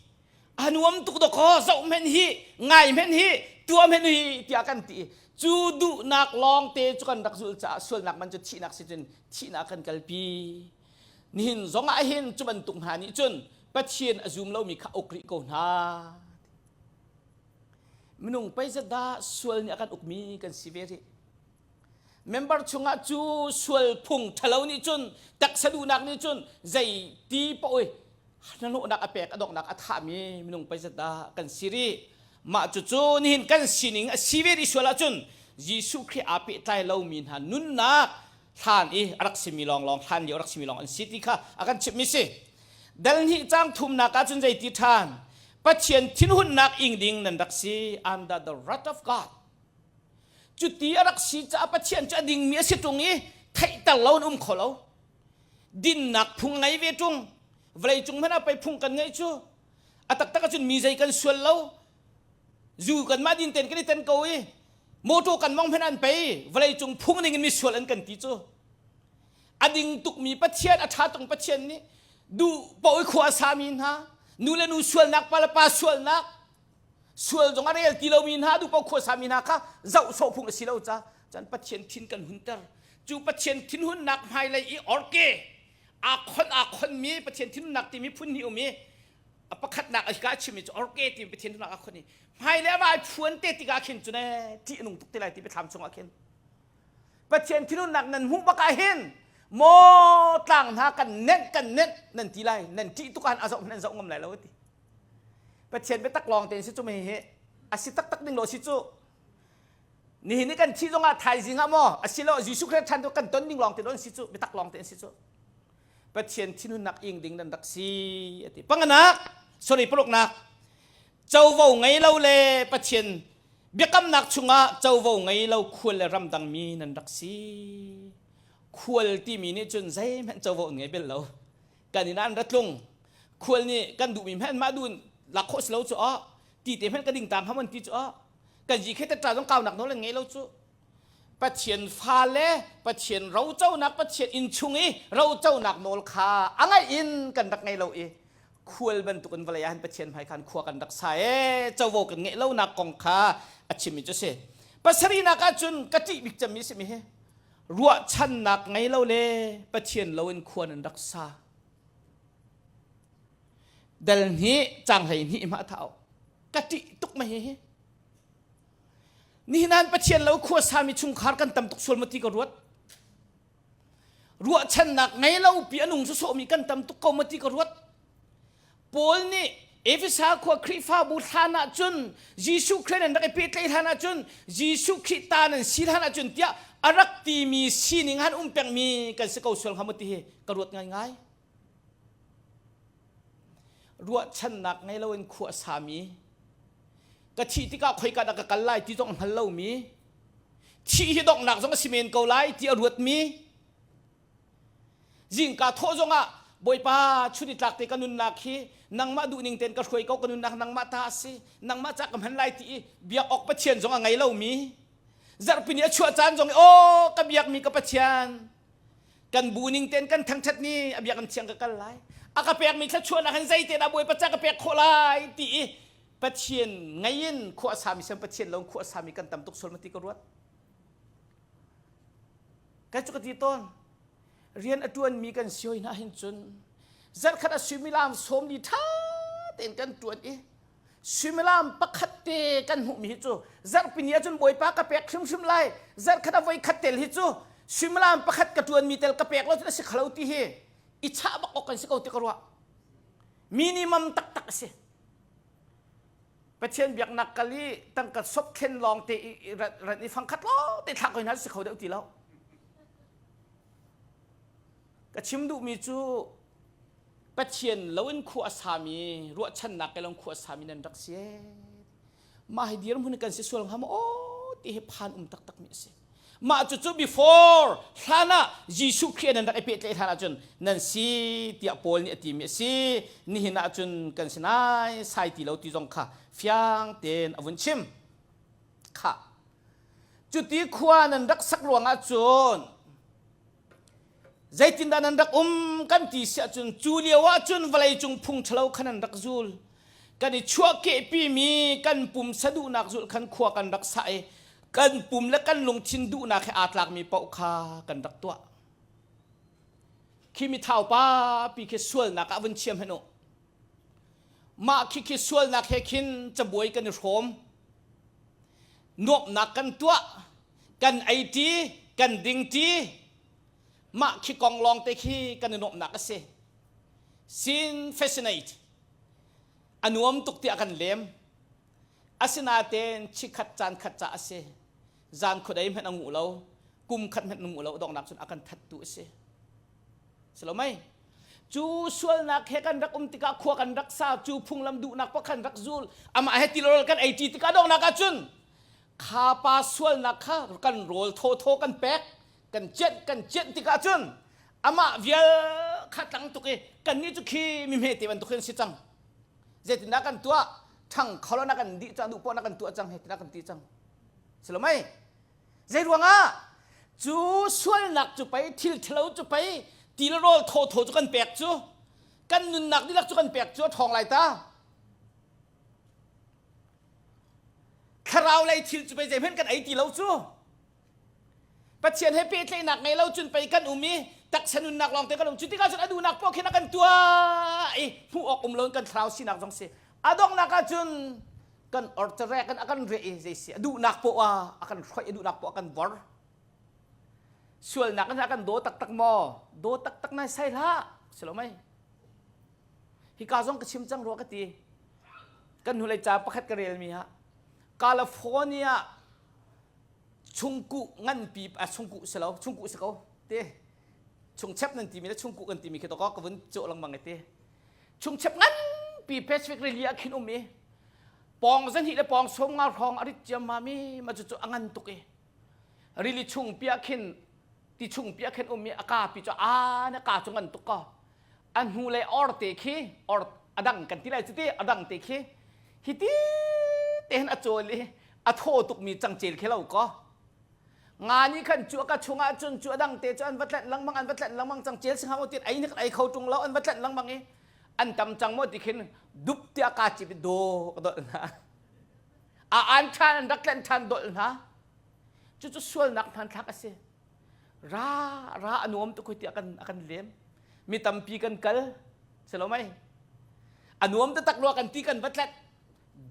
a nuam tuk dawkaw zoh men hi ngai men hi tuah men hi tiah kan ti cu duhnak lawng te cu kan rak zul caah sualnak man cu thihnak si cun thihnak kan kalpi Nihin zong ah hin cu bantuk hna nih cun Pathian a zum lomi kha uk rih ko hna. Minung pei zat dah sual nih a kan ukmi kan si ve rih. Member chungah cu sual phung ṭhalo nih cun taksa duhnak nih cun zei ti paoh hnahnawhnak a pek a donghnak a thahmi minung pei zat dah kan si rih. Mah cucu nihin kan sining a si ve rih sual ahcun Jesuh Khrih aa pehtlai lomi hna nunnak hlan i a rak simi lawnglawng hlan lio a rak simi lawng an si ti kha a kan chimhmi si. Dal hnih caang thumnak ah cun zeiti ṭhan? Pathian thinhunnak ing ding nan rak si under the wrath of God. Cuti a rak si caah Pathian cu a dingmi a si ṭung i theihter lo in um kho lo. Dinnak phung ngei ve ṭung. Vawleicung hmanh ah pei phung kan ngeih cu. A taktak ahcun mi zei kan sual lo. Zu kanmah din ten kan i ten ko i motor kan mong hmanh an pei vawleicung phung ning in misual an kan ti cu. A ding tukmi Pathian, a ṭha tuk Pathian nih duh paoh i khua a sami hna, nu le nu sualnak, pa le pa sualnak, sual zong a rel ti lomi hna, duh paoh khua sami hna kha zoh sawh phung a si lo ca. Cun Pathian thin kan hunter. Cu Pathian thinhunnak hmailei i orke aa khon aa khonmi Pathian thinhunnak timi phun hnih um i a pakhatnak a hika chimmi cu orke timi Pathian thinhunnak aa khon i hmailei a vai phuan te tikah khin cu ne ṭih a nung tuk te lai ti biathlam chungah khin Pathian thinhunnak nan hmuh bak ah hin maw tlang hna kan nenh kan nenh nan ti lai nan ṭih tuk ah a zoh nan zoh ngam lai lo ti Pathian biatak lawng tein si cu mei hi a si taktak ding lo si cu nihin ni kan thih zongah thaizing ah maw asilo Jesuh Christ ṭhan tu kan ton ding lawng te don si cu biatak lawng tein si cu Pathian thinhunnak ing ding nan rak si ati panganak sorry paruknak covo ngei lo le Pathian biakamnak chungah covo ngei lo khual le ramdang mi nan rak si khual timi nih cun zeihmanh covo an ngei bel lo kan inn ah an ra tlung khual nih kan duhmi hmanh mah duh lak khawh si lo cu ah ti te hmanh ka ding tang ham an ti cu ah kan ji khe ṭa zong kaunak nawl an ngei lo cu Pathian fale Pathian roconak Pathian inn chung i roconak nawl kha a ngaih in kan rak ngei lo i khual bantukin vawlei ah hin Pathian hmai khan khua kan rak sa e covo kan ngeih lonak kong kha a chimmi cu si pasarihnak ah cun ka ṭih bik cemmi si mi hi ruahchannak ngei lo le Pathian lo in khua nan rak sa dal hnih cang hlei hnih ma thau ka ṭih tuk ma hi hi nihin han Pathian lo khua sami chungkhar kan tam tuk sual ma ti ka ruat ruahchannak ngei lo pi a nung sawsawhmi kan tam tuk ko ma ti ka ruat Paul nih Efesa khua Khrihfabu hlan ah cun Jesuh Khrih nan rak i pehtlaih hlan ah cun Jesuh Khrih ta nan si hlan ah cun tiah a rak timi sining han um pengmi kan si ko sual hnga maw ti hi ka ruat ngaingai. Ruahchannak ngei loin khua a sami ka thih tikah khoika dah ka kal lai ti zong hngal lomi thih hi donghnak zong a si men ko lai ti a ruatmi zingka thawh zongah Bawipa chun i tlak te ka nunnak hi nangmah duhning tein ka hruai ko ka nunnak nangmah ta a si nangmah ca ka hman lai ti i biak awk Pathian zong a ngei lomi zarhpi ni a chuah caan zong i aw ka biakmi ka Pathian kan bu ning tein kan thangthat ni a biakam thiang ka kal lai a ka pekmi thluachuahnak hin zeite dah Bawipa ca ka pek khawh lai ti i Pathian ngei in khua a sami sem Pathian lo khua a sami kan tam tuk sual ma ti ka ruat Kai cu ka ti tawn rian a ṭuanmi kan si hoi hna hin cun zarhkhat a suimilam sawm li ṭha tein kan ṭuan i suimilam pakhat te kan hmuhmi hi cu zarhpini ahcun bawipa ka pek hrimhrim lai zarhkhat a voi khat tel hi cu suimilam pakhat ka ṭuanmi tel ka pek lo cun a si khalo ti hi i chah bak awk kan si ko ti ka ruah minimum taktak a si Pathian biaknak kal i tangka sop thlen lawng te i ran i fangkhat lawng te thlak ko hna si kho deuh ti lo. Ka chim duhmi cu Pathian lo in khua a sami ruahchannak ke lo khua a sami nan rak si mah hi dirhmun kan si sual hnga maw aw ti hi phan um taktak mi a si. Mah cucu before hlan ah Jesuh Khrih nan rak i pehtlaih hlan ahcun nan si tiah Paul nih a timi a si. Nihin ahcun kan si nai sai ti lo ti zong kha fiang tein a vun chim. Khah. Cuti khua nan rak sak ruangah cun zeitindah nan rak um kan ti si ahcun cu lio ahcun vawleicung phung ṭhalo kha nan rak zul. Kan i chuahkehpimi kan pumsa duhnak zulh khan khua kan rak sa i kan pum le kan lungthin duhnak he aa tlakmi paoh kha kan rak tuah. Khi mithau pa pi khi sualnak ah vun chiam hen u. Mah khi khi sualnak he khin cabuai kan i hrawm. Nuamhnak kan tuah, kan ei ṭi, kan ding ṭi. Mah khi kong lawng te khi kan i nuamhnak a si. Sin fascinate. A nuam tuk tiah kan lem. Asinain chikhat caan khat ca a si. Zan khuadei hmanh a nguh lo, kum khat hmanh a nguh lo, donghnak cun a kan thattu a si. Si lo mei? Cu sualnak he kan rak um tikah khua kan rak sa, cu phunglam duhnak paoh khan rak zul, amah he tilrawl kan ei ṭi tikah donghnak ah cun kha pa sualnak kha kan rawl thawthaw kan pek, kan cianh kan cianh tikah cun amah vial kha tlang tuk i kannih cu khi mi hmete bantuk hin si cang. Zeitindah kan tuah? Ṭhang kholo na kan dih cang, duh poah na kan tuah cang, hei tina kan ti cang. Si lo mei? Zei ruangah? Cu sualnak cu pei, thil ṭhalo cu pei, ti le rawl thawthaw cu kan pek cu, kan nunnak dihlak cu kan pek cu a ṭhawng lai ta. Thlarau lei thil cu pei zeihmanh kan ei ti lo cu. Pathian he pehtlaihnak ngei lo cun pei kan um i taksa nunnak lawng te kan um. Cu tikah cun a duhnak poah khin a kan tuah i hmuh awk um lo in kan thlarau sinak zong si. A donghnak ah cun kan orterek in a kan reh i zei si a duhnak poah a kan hroih a duhnak poah a kan vor. Sualnak in a kan daw taktak maw? Daw taktak nai sai hlah. Si lo mei? Hika zong ka chim cang rua ka ti. Kan hnulei ca pakhat ka relmi ha. California chungkuh nganpi a chungkuh si lo chungkuh si ko te chungchep nan timi le chungkuh kan timi khi to ka vun cawh lengmang i te chungchep nganpi Pacific rili ah khin um i pawng zahnih le pawng sawm nga hrawng a rit ciammam i ma cu cu a ngan tuk i rili chung pi ah khin ti chung pi ah khin um i a ka pi cu a na ka cu ngan tuk ko a hnu le or te khi or a dang kan ti lai cu ti a dang te khi hi ti te hin a cawl i a thaw tukmi cangcel khi lo kaw nga nih khan cu ka chungah cun cu a dang te cu an va tlanh lengmang an va tlanh lengmang cangcel si hnga maw ti ei nih ei kho ṭung lo an va tlanh lengmang i an tam cang maw ti khin dup tiah ka cip i daw ka dolh hna a an ṭhan an rak tlanh ṭhan dolh hna cucu sualnak hmanthlak a si ra ra a nuam tuk hoi tiah kan a kan lem mi tampi kan kal si lo mei a nuam taktak rua kan ti kan va tlanh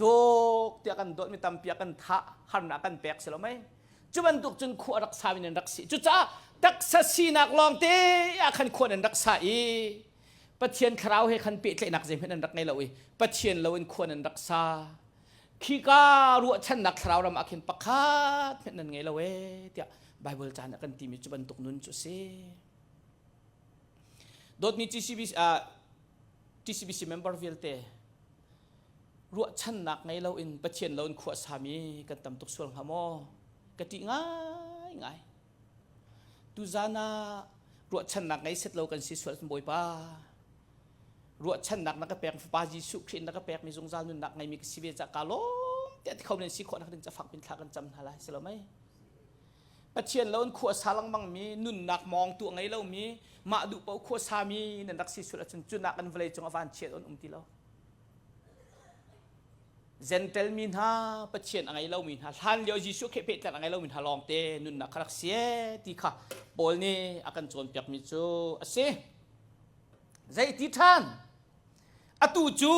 dawk tiah kan dawt mi tampi a kan thah harnak kan pek si lo mei cu bantuk cun khua rak sa in an rak si cucaah taksa sinak lawng te ah khan khua nan rak sa i Pathian thlarau he khan pehtlaihnak zeihmanh an rak ngei lo i Pathian lo in khua nan rak sa khika ruahchannak thlarau ram ah khin pakhat hmanh nan ngei lo ee tiah Bible caan ah kan timi cu bantuk nun cu a si. Dawtmi TCBC, uh, TCBC member vialte ruahchannak ngei lo in Pathian lo in khua sami kan tam tuk sual hnga maw? Ka ṭih ngai ngai. Tuzan ah ruahchannak ngei set lo kan si sual Bawipa. Ruahchannak na ka pek Fapa Jesuh Khrih na ka pekmi zungzal nunnak ngeimi ka si ve ca ka lawm tiah ti kho nan si khawh nak ding ca fak pin thla kan cam hna lai si lo mei Pathian lo in khua sa lengmang mi nunnak mawng tu ngei lo mi mah duh paoh khua sa mi nan rak si sual ahcun cunak an vawlei cung a van chiat on um ti lo Gentle mi hna Pathian a ngei lomi hna hlan lio Jesuh khe pehtlaih a ngei lomi hna lawngte nunnak kha rak si ti kha Paul nih a kan cawnpiakmi cu a si. Zeiti ṭhan? Atu cu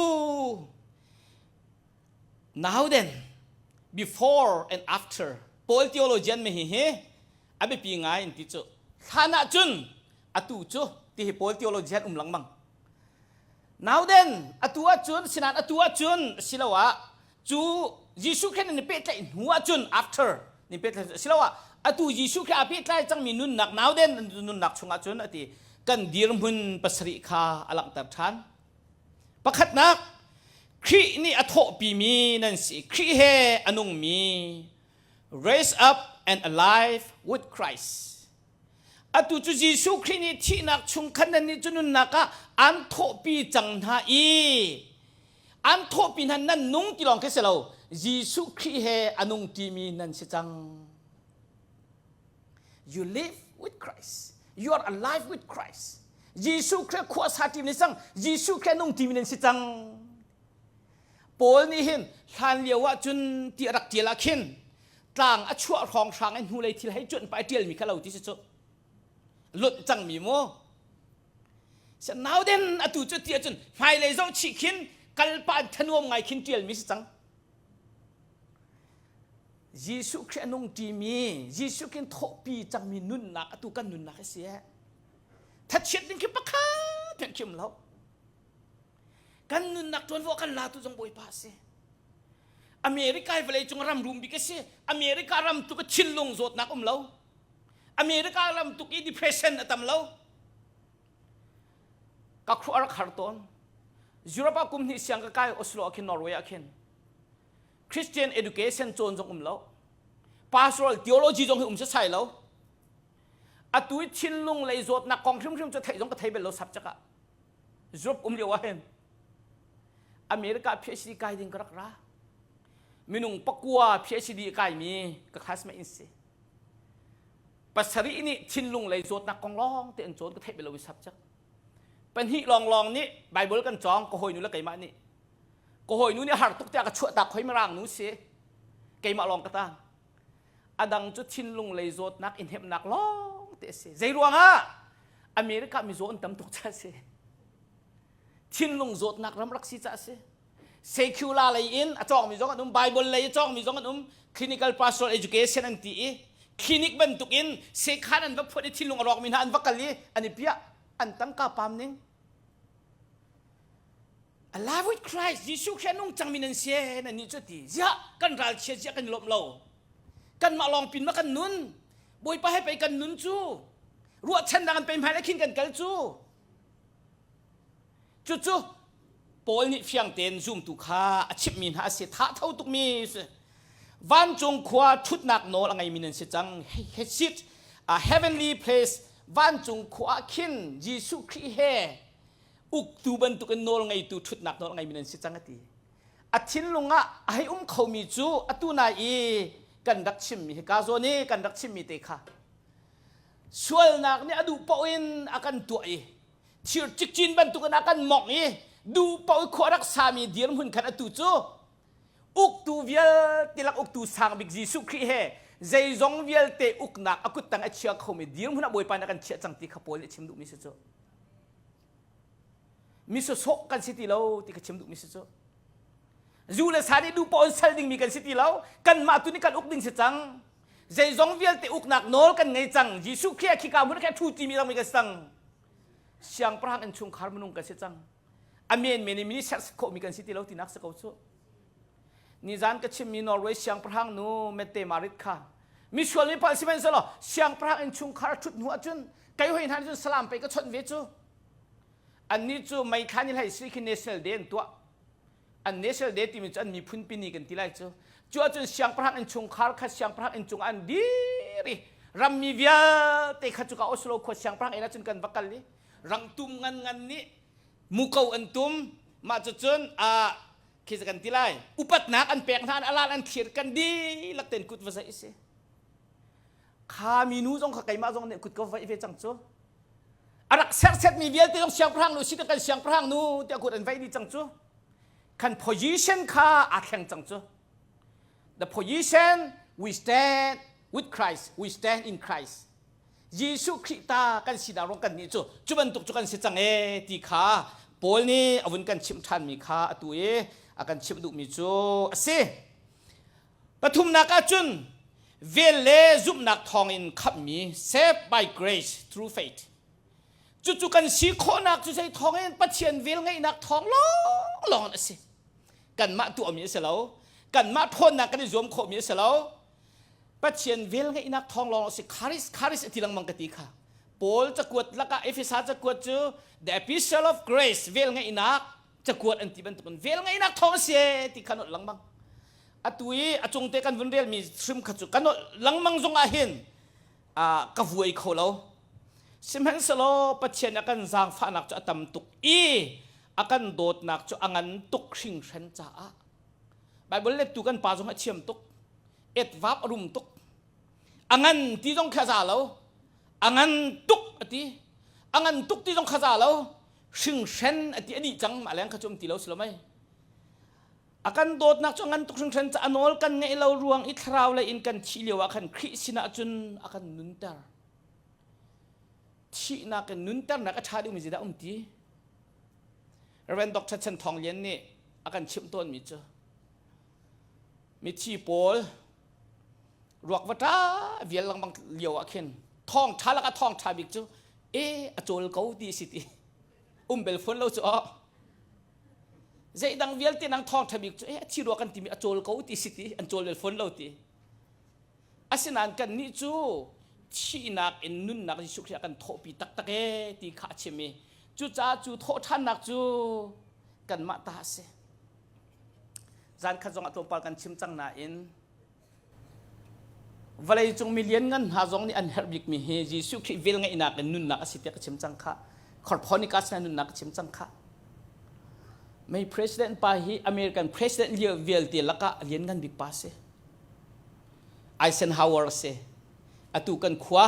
now then before and after Paul theologian mi hi hi a biapi ngai in ti cu hlan ah cun atu cu ti hi Paul theologian um lengmang Now then, atu ahcun, sinan atu ahcun, siloah, cu Jesuh Khrih nan i pehtlaih hnu ahcun, after, ni pehtlaih, siloah, atu Jesuh Khrih aa pehtlai cangmi nunnak, now then, nunnak chungah cun, ati, kan dirhmun pasarih kha a langhter ṭhan. Pakhatnak, Khrih nih a thawhpimi nan si. Khrih he a nungmi, raise up and alive with Christ. Atu cu Jesuh Khrih nih thihnak chung khan nannih cu nunnak ah an thawhpi cang hna i an thawhpi hna nan nung ti lawng khi si lo Jesuh Khrih he a nung ṭimi nan si cang. You live with Christ. You are alive with Christ. Jesuh Khrih khua sa ṭimi nan si cang. Jesuh Khrih a nung ṭimi nan si cang. Paul nih hin hlan lio ah cun ti a rak ṭial ah khin tlang a chuah hrawnghrang i hnulei thil hei cuanh pah i ṭialmi kha lo ti si cu lunh cangmi mu nau den atu cu ti ahcun hmailei zoh chih khin kalpah in thanuam ngai khin ṭialmi si cang Jesuh Khrih a nung ṭimi Jesuh khin thawhpi cangmi nunnak atu kan nunnak a si thachiat ding khi pakhat hmanh khi um lo kan nunnak ṭuanvo kan latu zong Bawipa a si. America hi vawlei cung ram rum bik a si. America ram tuk thinlung zawtnak um lo. America ram tuk i depression a tam lo. Ka khuah a rak har tawn. Europe ah kum hnih siang ka kai Oslo ah khin Norway ah khin. Christian education cawn zong um lo. Pastoral theology zong hi um sasai lo. Atu i thinlung lei zawtnak kong hrimhrim cu theih zong ka thei bel lo subject ah. Europe um lio ah hin America PhD kai ding ka rak ra. Minung pakua PhD kaimi ka classmate in si. Pasarih nih thinlung lei zawtnak kong lawng te an cawn ka theih bel lo i subject. Pahnih lawnglawng nih Bible kan cawng ka hawinu le keimah nih. Ka hawinu nih har tuk tiah ka chuahtak hoi mirang nu si. Keimah lawng ka tang. A dang cu thinlung lei zawtnak i hnemhnak lawng te a si. Zei ruangah? America mizaw an tam tuk ca si. Thinlung zawtnak ram rak si ca si. Secular lei in a cawngmi zong an um, Bible lei a cawngmi zong an um, clinical pastoral education an ti i clinic bantuk in sekhan an va phuat i thinlung a rawkmi hna an va kal i an i piah an tangka pam ning Alive with Christ Jesuh khi a nung cangmi nan si nan nih cu ti ziah kan ralchia ziah kan i lawmh lo kanmah lawng pin ma kan nun Bawipa he pei kan nun cu ruahchannak an pei hmai le khin kan kal cu cucu Paul nih fiang tein zumtu kha a chimhmi hna a si tha tho tukmi si vancung khua ṭhutnak nawl a ngeimi nan si cang he seat a heavenly place vancung khua ah khin Jesuh Khrih he uktu bantukin nawl ngeitu ṭhutnak nawl a ngeimi nan si cang a ti. A thinlung ah a hei um khomi cu atu nai i kan rak chimmi hika zawn i kan rak chimmi te kha sualnak nih a duh paoh in a kan tuah i thir cikcin bantukin a kan mongh i duh paoh i khua rak sami dirhmun khan atu cu uktu vialte lak uktu sang bik Jesuh Khrih he zeizong vialte uknak a kuttang a chia khomi dirhmun ah Bawipa nih a kan chiah cang ti kha Paul nih a chim duhmi si cu. Mi sawsawh kan si ti lo ti ka chim duhmi si cu. Zu le sa nih duh paoh in sal dingmi kan si ti lo. Kanmah tu nih kan uk ding si cang. Zeizong vialte uknak nawl kan ngei cang. Jesuh Khrih khika hmun kha thu timi rangmi kan si cang. Siangpahrang innchungkhar minung kan si cang. A men men in mini serh khawhmi kan si ti lo tinak si ko cu. Nizan ka chimmi Norway siangpahrang nu Mette Marit kha misual mi palh sihmanhsehlaw siangpahrang innchungkhar a ṭhut hnu ahcun kei hoi hna nih cun salam pei ka chawnh ve cu. Annih cu meithla ni hlei si khi National Day an tuah. An National Day timi cu an miphun pi ni kan ti lai cu. Cu ahcun siangpahrang innchungkhar kha siangpahrang inn cungah an dir i rammi vialte kha cuka Oslo khua siangpahrang inn ahcun kan va kal i rangtum ngan ngan nih muko an tum mah cucun ah khi kan ti lai upatnak an pek hna an alan an thlir kan dihlak ten kut va zaih si kha minu zong kha keimah zong nih kut ka vaih ve cang cu a rak sersetmi vialte zong siangpahrang nu si kan siangpahrang nu tiah kut an vaih dih cang cu kan position kha aa thleng cang cu the position we stand with Christ we stand in Christ Jesuh Khrih ta kan sinak ruang kan nih cu cu bantuk cu kan si cang ee ti kha Paul nih a vun kan chimh ṭhanmi kha atu i a kan chimh duhmi cu a si. Pathumnak ah cun vel le zumhnak thawngin khamhmi saved by grace through faith. Cucu kan si khawhnak cu zei thawngin Pathian vel ngeihnak thawng lawnglawng in a si. Kanmah tuahmi a si lo. Kanmah ṭhawnnak kan i zuam khawhmi a si lo. Pathian vel ngeihnak thawng lawng a si charis charis a ti lengmang ka ti kha Paul cakuat lakah Efesa cakuat cu the epistle of grace vel ngeihnak cakuat an ti bantukin vel ngeihnak thawng a si ti kha nolh lengmang atu i a cung te kan vun relmi hrim kha cu ka nolh lengmang zong ah hin ka vuai kho lo sihmanhsehlaw Pathian a kan zaangfahnak cu a tam tuk i a kan dawtnak cu a ngan tuk hringhran caah Bible lettu kan pa zong a thiam tuk etvap a rum tuk a ngan ti zong kha za lo a ngan tuk a ti a ngan tuk ti zong kha za lo hringhren a ti a dih cang mah leng kha cu um ti lo si lo mei a kan dawtnak cu a ngan tuk hringhren ca a nawl kan ngeih lo ruang i thlarau lei in kan thih lio ah khan Khrih sinah cun a kan nunter thihnak in nunternak a ṭha deuhmi zeidah um ti Reverend Dr. Chan Thawng Lian nih a kan chimh tawnmi cu mithi pawl ruak va ṭa vial lengmang lio ah khin thawng ṭha lakah thawng ṭha bik cu e a cawl ko ti si ti um bel fawn lo cu aw. Zeidang vialte nang thawngṭha bik cu eh a thi rua kan timi a cawl ko ti si ti an cawl bel fawn lo ti. Asinain kannih cu thihnak in nunnak Jesuh Khrih a kan thawhpi taktak ee ti kha a chim i cucaah cu thawhṭhannak cu kanmah ta a si. Zan khat zong ah tlawmpal kan chim cang nain Vawleicung mi lianngan hna zong nih an herh bikmi hi Jesuh Khrih velngeihnak in nunnak a si tiah ka chim cang khah. Corponica sinah nunnak ka chim cang khah. Mei president pa hi American president lio vialte lakah a lianngan bik pa si. Eisenhower a si. Atu kan khua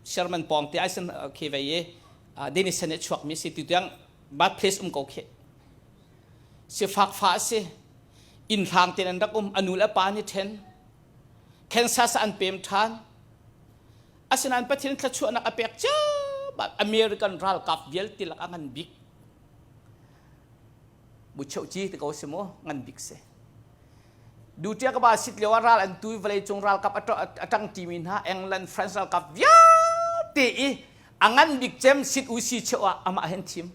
Sherman pawng te Eisen khi vei i Denison nih chuakmi si tu tiang birthplace um ko khi. Sifak fa a si. Inn hlang tein an rak um. A nu le a pa nih ṭhen. Kansas ah an pem ṭhan. Asinain Pathian thluachuahnak a pek ciammam. American ralkap vialte lakah ngan bik. Bucheuci ti ko si mu, ngan bik si. Dutia ka ba sit lio ah ral an tu i vawleicung ralkap a ṭang ṭimi hna England, France ralkap vialte i a ngan bik cem sit u si cheu ah amah hen thim.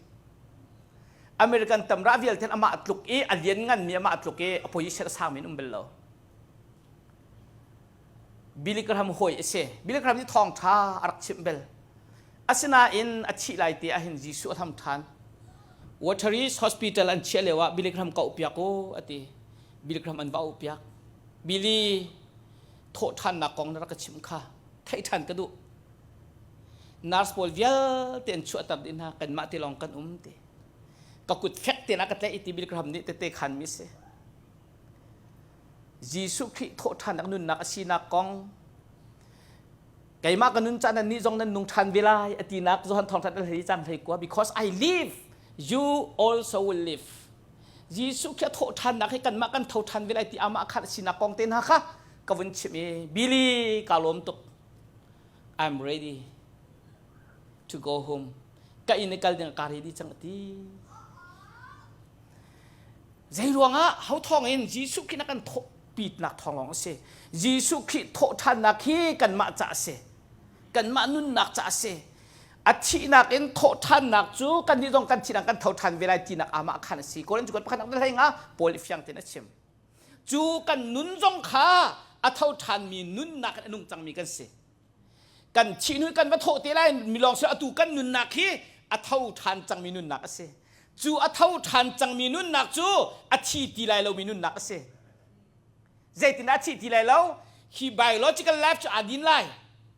American tamra vialte amah tluk i a lian nganmi amah tluk i a position a sangmi an um bal lo. Billy Graham hawi a si. Billy Graham nih thawngṭha a rak chimh bel. Asinain a thih lai te ahhin Jesuh a tham ṭhan. Wateries Hospital an chiah lio ah Billy Graham ka auhpiak u a ti. Billy Graham an va auhpiak. Billy thawhṭhannak kong na rak ka chimh kha theih ṭhan ka duh. Nurse pawl vialte an chuahter dih hna kanmah te lawng kan um ti. Ka kut fek tein a ka tlaih i ti Billy Graham nih tete khanmi si. Jesuh Khrih thawhṭhannak nunnak a sinak kong keimah ka nun caan nih zong nan nung ṭhan ve lai a tinak Johan thawngṭha an hlei cang hlei kua because I live you also will live Jesuh Khrih a thawhṭhannak hi kanmah kan tho ṭhan ve lai ti amah khan a sinak kong te hna kha ka vun chim i Billy ka lawm tuk I'm ready to go home ka inn i kal ding ka ready cang a ti Zei ruangah ho thawng in Jesuh Khrih na kan thawhpitnak thawng lawng a si. Jesuh Khrih thawhṭhannak hi kanmah ca a si. Kanmah nunnak ca a si. A thihnak in thawhṭhannak cu kannih zong kan thihnak kan tho ṭhan ve lai tinak amah khan a si. Korin cu pakhat nak hlei nga Paul i fiang tein a chim. Cu kan nun zong kha a tho ṭhanmi nunnak in a nung cangmi kan si. Kan thih hnu kan va thawh te lai mi lawng si atu kan nunnak hi a tho ṭhan cangmi nunnak a si. Cu a tho ṭhan cangmi nunnak cu a thi ti lai lomi nunnak a si. Zeitindah a thi ti lai lo? Hi biological life cu aa din lai.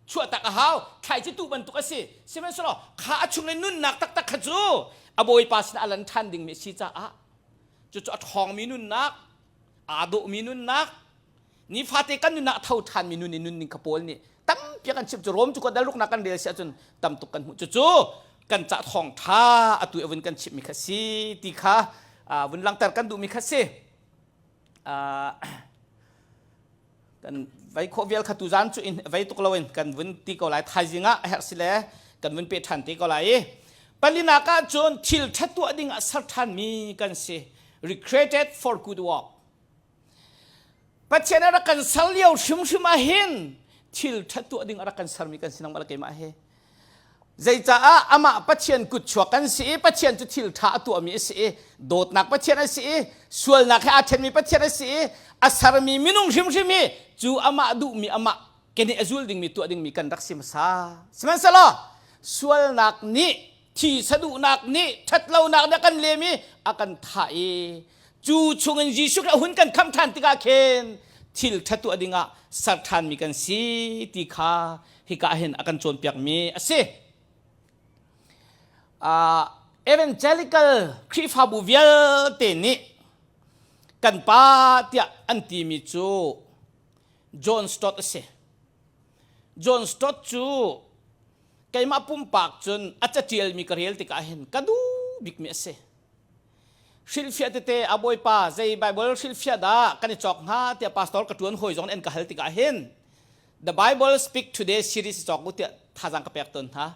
Chuahtak a hau. Thlaici tuh bantuk a si. Sihmanhsehlaw kha a chung i nunnak taktak kha cu a Bawipa sinah a lan ṭhan dingmi a si caah cucu a ṭhawngmi nunnak, aa dawhmi nunnak, Nifate kan nun ah tho ṭhanmi nun i nunning kha Paul nih tampi kan chimh cu Rom cu dal ruknak kan rel si ahcun tam tuk kan hmuh cucu kan cah thawng ṭha atu i vun kan chimhmi kha si ti kha vun langhter kan duhmi kha si. Kan vei khawh vial kha tuzan cu in vei tuk loin kan vun ti ko lai thaizing ah a herh si le kan vun pe ṭhan te ko lai i palinak ah cun thil ṭha tuah ding ah ser ṭhanmi kan si recreated for good work Pathian a rak kan ser lio hrimhrim ah hin thil ṭhat tuah ding a rak kan sermi kan si nangmah le keimah hi. Zeicaah amah Pathian kutchuak kan si i Pathian cu thil ṭha a tuahmi a si i dawtnak Pathian a si i sualnak he aa ṭhenmi Pathian a si i a sermi minung hrimhrim hi cu amah duhmi amah keneh a zul dingmi tuah dingmi kan rak si hmasa. Sihmanhsehlaw sualnak nih thi saduhnak nih ṭhatlonak nih a kan lem i a kan thah i cu chungin Jesuh Khrih a hun kan khamh ṭhan tikah khin thil ṭha tuah dingah ser ṭhanmi kan si ti kha hika hin a kan cawnpiakmi a si. Uh, evangelical Khrihfabu vialte nih kan pa tiah an timi cu John Stott a si. John Stott cu keimah pumpak cun a caṭialmi ka rel tikah hin ka duh bikmi a si. Hrilhfiah tete a bawipa zei Bible hrilhfiah dah kan i cawk hnga tiah pastor ka ṭuan hawi zong an ka hal tikah hin The Bible Speak Today series cawk u tiah thazaang ka pek tawn hna.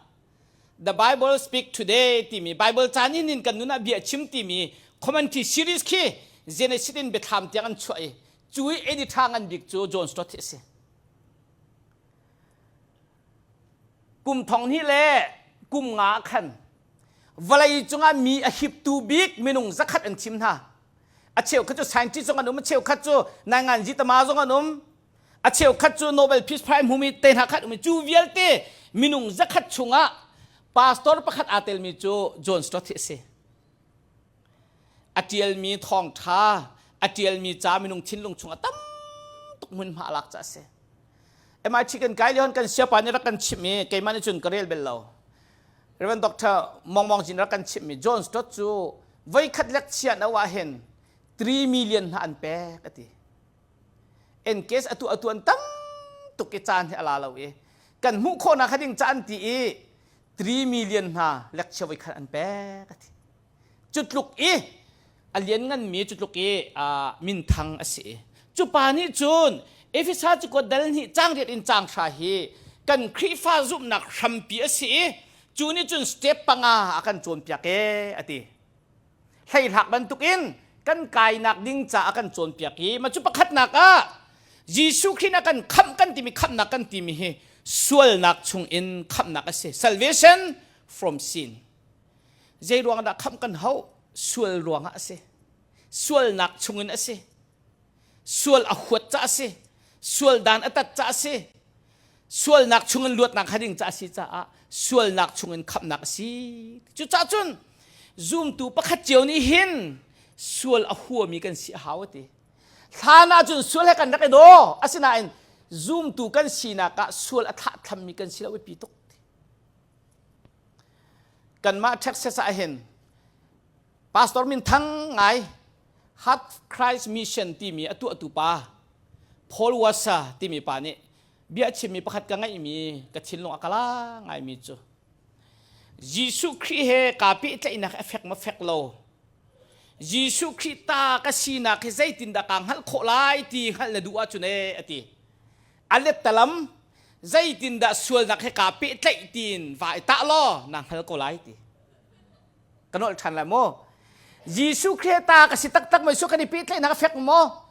The Bible Speak Today timi Bible caan in in kan nun ah bia chim timi commentary series khi Genesis in biathlam tiang an chuah i cu i editor ngan bik cu John Stott hi a si. Kum thong hnih le kum nga khan vawlei cungah mi a hiptu bik minung zakhat an thim hna. A cheukhat cu scientist zong an um, a cheukhat cu nainganzi tama zong an um, a cheukhat cu Nobel Peace Prize hmumi te hna khat um. Cu vialte minung zakhat chungah pastor pakhat aa telmi cu John Stott hi a si. A ṭialmi thawngṭha, a ṭialmi ca minung thinlung chungah tam tuk hmunhma a lak ca a si. MIT kan kai lio kan siapa nih rak kan chimh i keimah nih cun ka rel bel lo. Reverend Dr. Mong Mong Jin rak kan chimhmi John Stott cu voikhat lekchia no ah hin 3 million hna an pek a ti. In case atu atu an tam tuk i caan hi a la lo i kan hmuh khawhnak kha ding ca an ti i 3 million hna lekchia voikhat an pek a ti. Cu tluk i a liannganmi cu tluk i minthang a si. Cu pa nih cun Efesa cakuat dal hnih caang riat in caang hra hi kan Khrihfa zumhnak hrampi a si i cu nih cun step panga a kan cawnpiak e a ti. Hleihlak bantukin kan kainak ding ca a kan cawnpiak i mah cu pakhatnak ah Jesuh Khrih a kan khamh kan timi khamhnak kan timi hi sualnak chungin khamhnak a si. Salvation from sin. Zei ruang dah khamh kan hauh? Sual ruangah a si. Sualnak chungin a si. Sual a huat ca a si. Sual dan a tat ca a si. Sualnak chungin luatnak hading ca a si caah sualnak chungin khamhnak a si. Cucaah cun zumtu pakhat cio nih hin sual a huami kan si a hau a ti. Hlan ah cun sual he kan rak i daw. Asinain zumtu kan sinak ah sual a thlahthammi kan si lo i pi tuk. Kanmah Texas ah hin pastor minthang ngai Heart Christ Mission timi a tuahtu pa Paul Washer timi pa nih bia chimmi pakhat ka ngeihmi ka thinlung a kala ngaimi cu Jesuh Khrih he kaa pehtlaihnak a fek ma fek lo Jesuh Khrih ta ka sinak hi zeitindah kaa hngalh khawh lai ti hngalh na duh ahcun ee a ti A lettalam zeitindah sualnak he kaa pehtlaih tiin va i tah law naa hngal ko lai ti. Ka nolh ṭhan lai maw? Jesuh Khrih ta ka si taktak maw? Jesuh kan i pehtlaihnak a fek maw?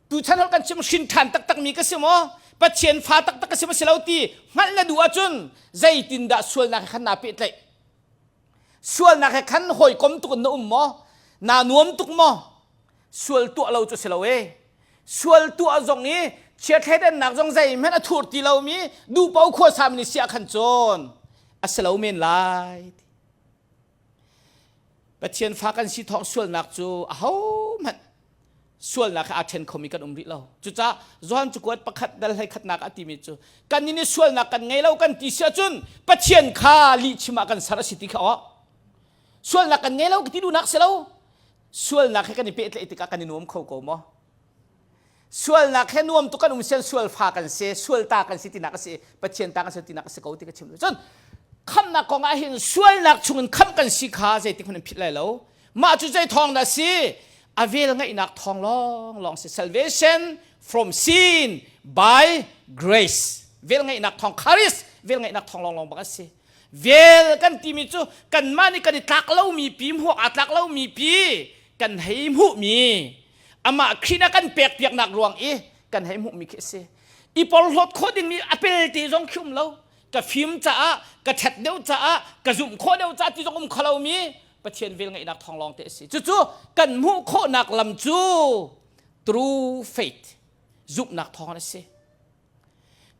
Tuchan holh kan chim hrin ṭhan taktakmi ka si maw? Pathian fa taktak ka si maw si lo ti hngalh na duh ahcun zeitindah sualnak he khan naa pehtlaih? Sualnak he khan hawikom tuk in na um maw? Naa nuam tuk maw? Sual tuah lo cu si lo e. Sual tuah zong i chiathleidannak zong zeihmanh a thur ti lomi duhpo khuasa mi si ah khan cun a si lo men lai. Pathian fa kan si thawng sualnak cu ahohmanh sualnak he aa ṭhen khomi kan um rih lo. Cucaah Johan cakuat pakhat dal hlei khatnak a timi cu kan nih sualnak kan ngei lo kan ti si ahcun Pathian kha lihchim ah kan ser a si ti kha aw. Sualnak kan ngei lo ka ti duhnak si lo. Sualnak he kan i pehtlaih tikah kan i nuam kho ko maw? Sualnak he nuam tuk kan um sian sual fa kan si, sual ta kan si tinak a si, Pathian ta kan si tinak a si ko ti ka chim. Cun khamhnak kong ah hin sualnak chungin khamh kan si kha zeitik hmanh in philh lai lo. Mah cu zei thawng dah si? A vel ngeihnak thawng lawng lawng si. Salvation from sin by grace. Vel ngeihnak thawng charis vel ngeihnak thawng lawng lawng bak a si. Vel kan timi cu kanmah nih kan i tlak lomi pi hmuak aa tlak lomi pi kan hei hmuhmi amah Khrih na kan pekpiaknak ruang i kan hei hmuhmi khi a si. I porhlawt khawh dingmi a pelte zong khi um lo. Ka fim caah, ka ṭhat deuh caah, ka zumh khawh deuh caah ti zong um kho lomi Pathian vel ngeihnak thawng lawng te a si. Cucu kan hmuh khawhnak lam cu true faith zumhnak thawng a si.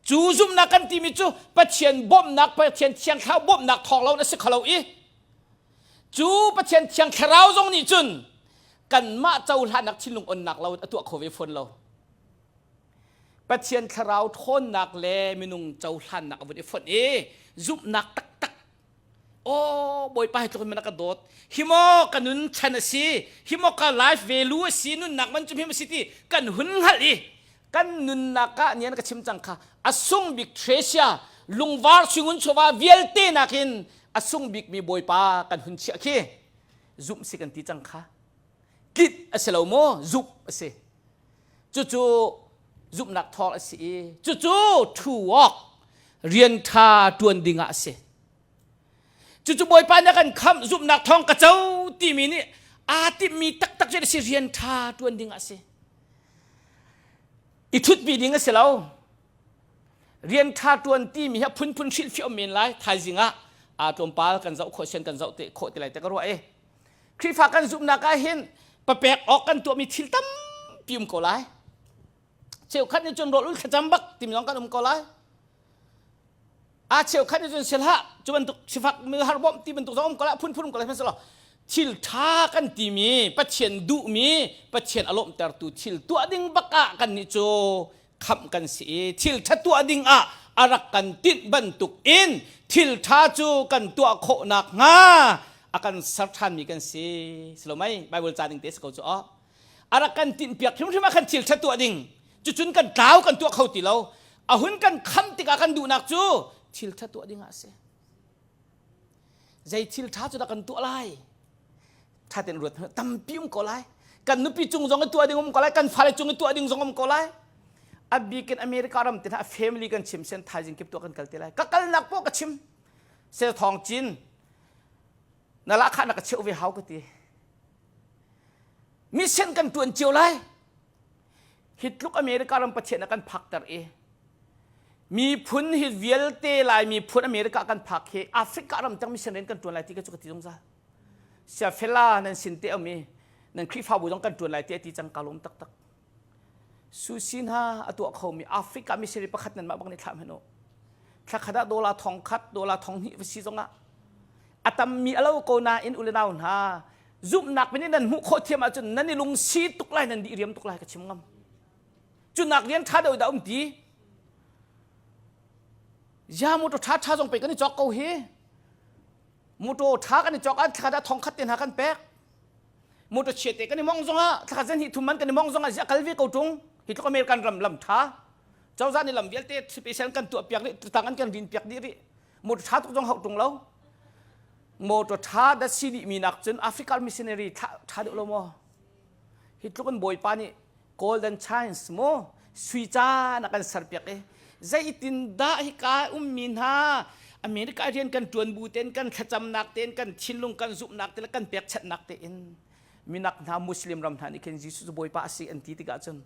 Cu zumhnak kan timi cu Pathian bawmhnak, Pathian Thiang Thlarau bawmhnak thawng lo in a si kho lo i cu Pathian Thiang Thlarau zong nih cun kanmah cohlannak thinlung onnak lo in a tuah kho ve fawn lo. Pathian Thlarau ṭhawnnak le minung cohlannak a vun i fonh i zumhnak taktak Aw Bawipa hi tluk in man a ka dawt. Hi maw ka nun chan a si, hi maw ka life value a si, nunnak man cu him a si ti kan hun hngalh i kan nunnak ah nian ka chim cang kha a sung bik treasure lungvar suingun chawva vialte nakin a sung bikmi Bawipa kan hun chiah khi zumh si kan ti cang kha tlinh a si lo maw zumh a si cucu zumhnak thawng a si i cucu true walk rian ṭha ṭuan ding ah a si Cucu Bawipa nih a kan khamh zumhnak thawng ka co timi nih aa timhmi taktak cu a si rian ṭha ṭuan ding a si. I ṭhutpi ding a si lo. Rian ṭha ṭuan timi hi a phunphun hrilhfiah um men lai. Thaizing ah aa tlawmpal kan zoh khawh sian kan zoh te khawh ti lai te ka ruah i. Khrihfa kan zumhnak ah hin. Papek awk kan tuahmi thil tampi um ko lai. Cheukhat nih cun rawl ul thlacam bak timi zong kan um ko lai. A cheukhat nih cun silhah cu bantuk sifak har bawmh ti bantuk zong um ko lai phunphun um ko lai hmanhsehlaw thil ṭha kan timi Pathian duhmi Pathian a lawmhtertu thil tuah ding bak ah kan nih cu khamh kan si i thil ṭha tuah ding ah a rak kan tinh bantuk in thil ṭha cu kan tuah khawh nakhnga a kan ser ṭhanmi kan si si lo mei Bible ca ning te si ko cu aw a rak kan tinhpiak hrimhrim ah khan thil ṭha tuah ding cucun kan tlau kan tuah kho ti lo a hun kan kham tikah kan duhnak cu thil ṭha tuah ding ah a si zei thil ṭha cu dah kan tuah lai ṭha tein ruat tampi um ko lai kan nupi cung zong i tuah ding um ko lai kan fale cung i tuah ding zong um ko lai a bikin America ram te hna family kan chim sen thaizing kip tuah kan kal te lai ka kalnak poh ka chim sel thawng cin na la kha na ka cheu ve hau ka ti mission kan tuan cio lai hi tluk America ram Pathian a kan phakter i miphun hi vialte lai miphun America kan phak hi Africa ram tang mission rian kan tuan lai ti ka cu ka ti zungzal sia fela nan sin te um i nan Khrihfabu zong kan tuan lai ti ti cang ka lawm taktak Susi hna a tuah khomi Africa missionary pakhat nan mah bang nih thlah hmanh u thla khat ah dollar thong khat dollar thong hnih va si zongah a tammi a lo ko nain u le nau hna zumhnak min in nan hmuh khawh thiam ahcun nan i lungsi tuk lai nan dih riam tuk lai ka chim ngam cu nak rian ṭha deuh dah um ti ya motor ṭha ṭha zong pe kan i cawk ko hi motor ṭha kan i cawk ah thla dah thong khat te hna kan pek motor chia te kan i mong zongah thla zan hi thum man kan i mong zongah zia kal ve ko ṭung hi tluk American ram lam ṭha cozah nih lam vialte special kan tuah piak rih tang an kan rin piak dih rih motor ṭha tuk zong hauh ṭung lo motor ṭha da si dih mi nak cun African missionary ṭha deuh lo maw hi tluk in bawipa nih golden chance mu sui caan a kan serpiak i zeitin dah hika ummi hna America rian kan ṭuan bu tein kan thlacamnak tein kan thinlung kan zumhnak te le kan pekchanhnak tein minak hna Muslim ram hna nih khin Jesuh cu Bawipa a si an ti tikah cun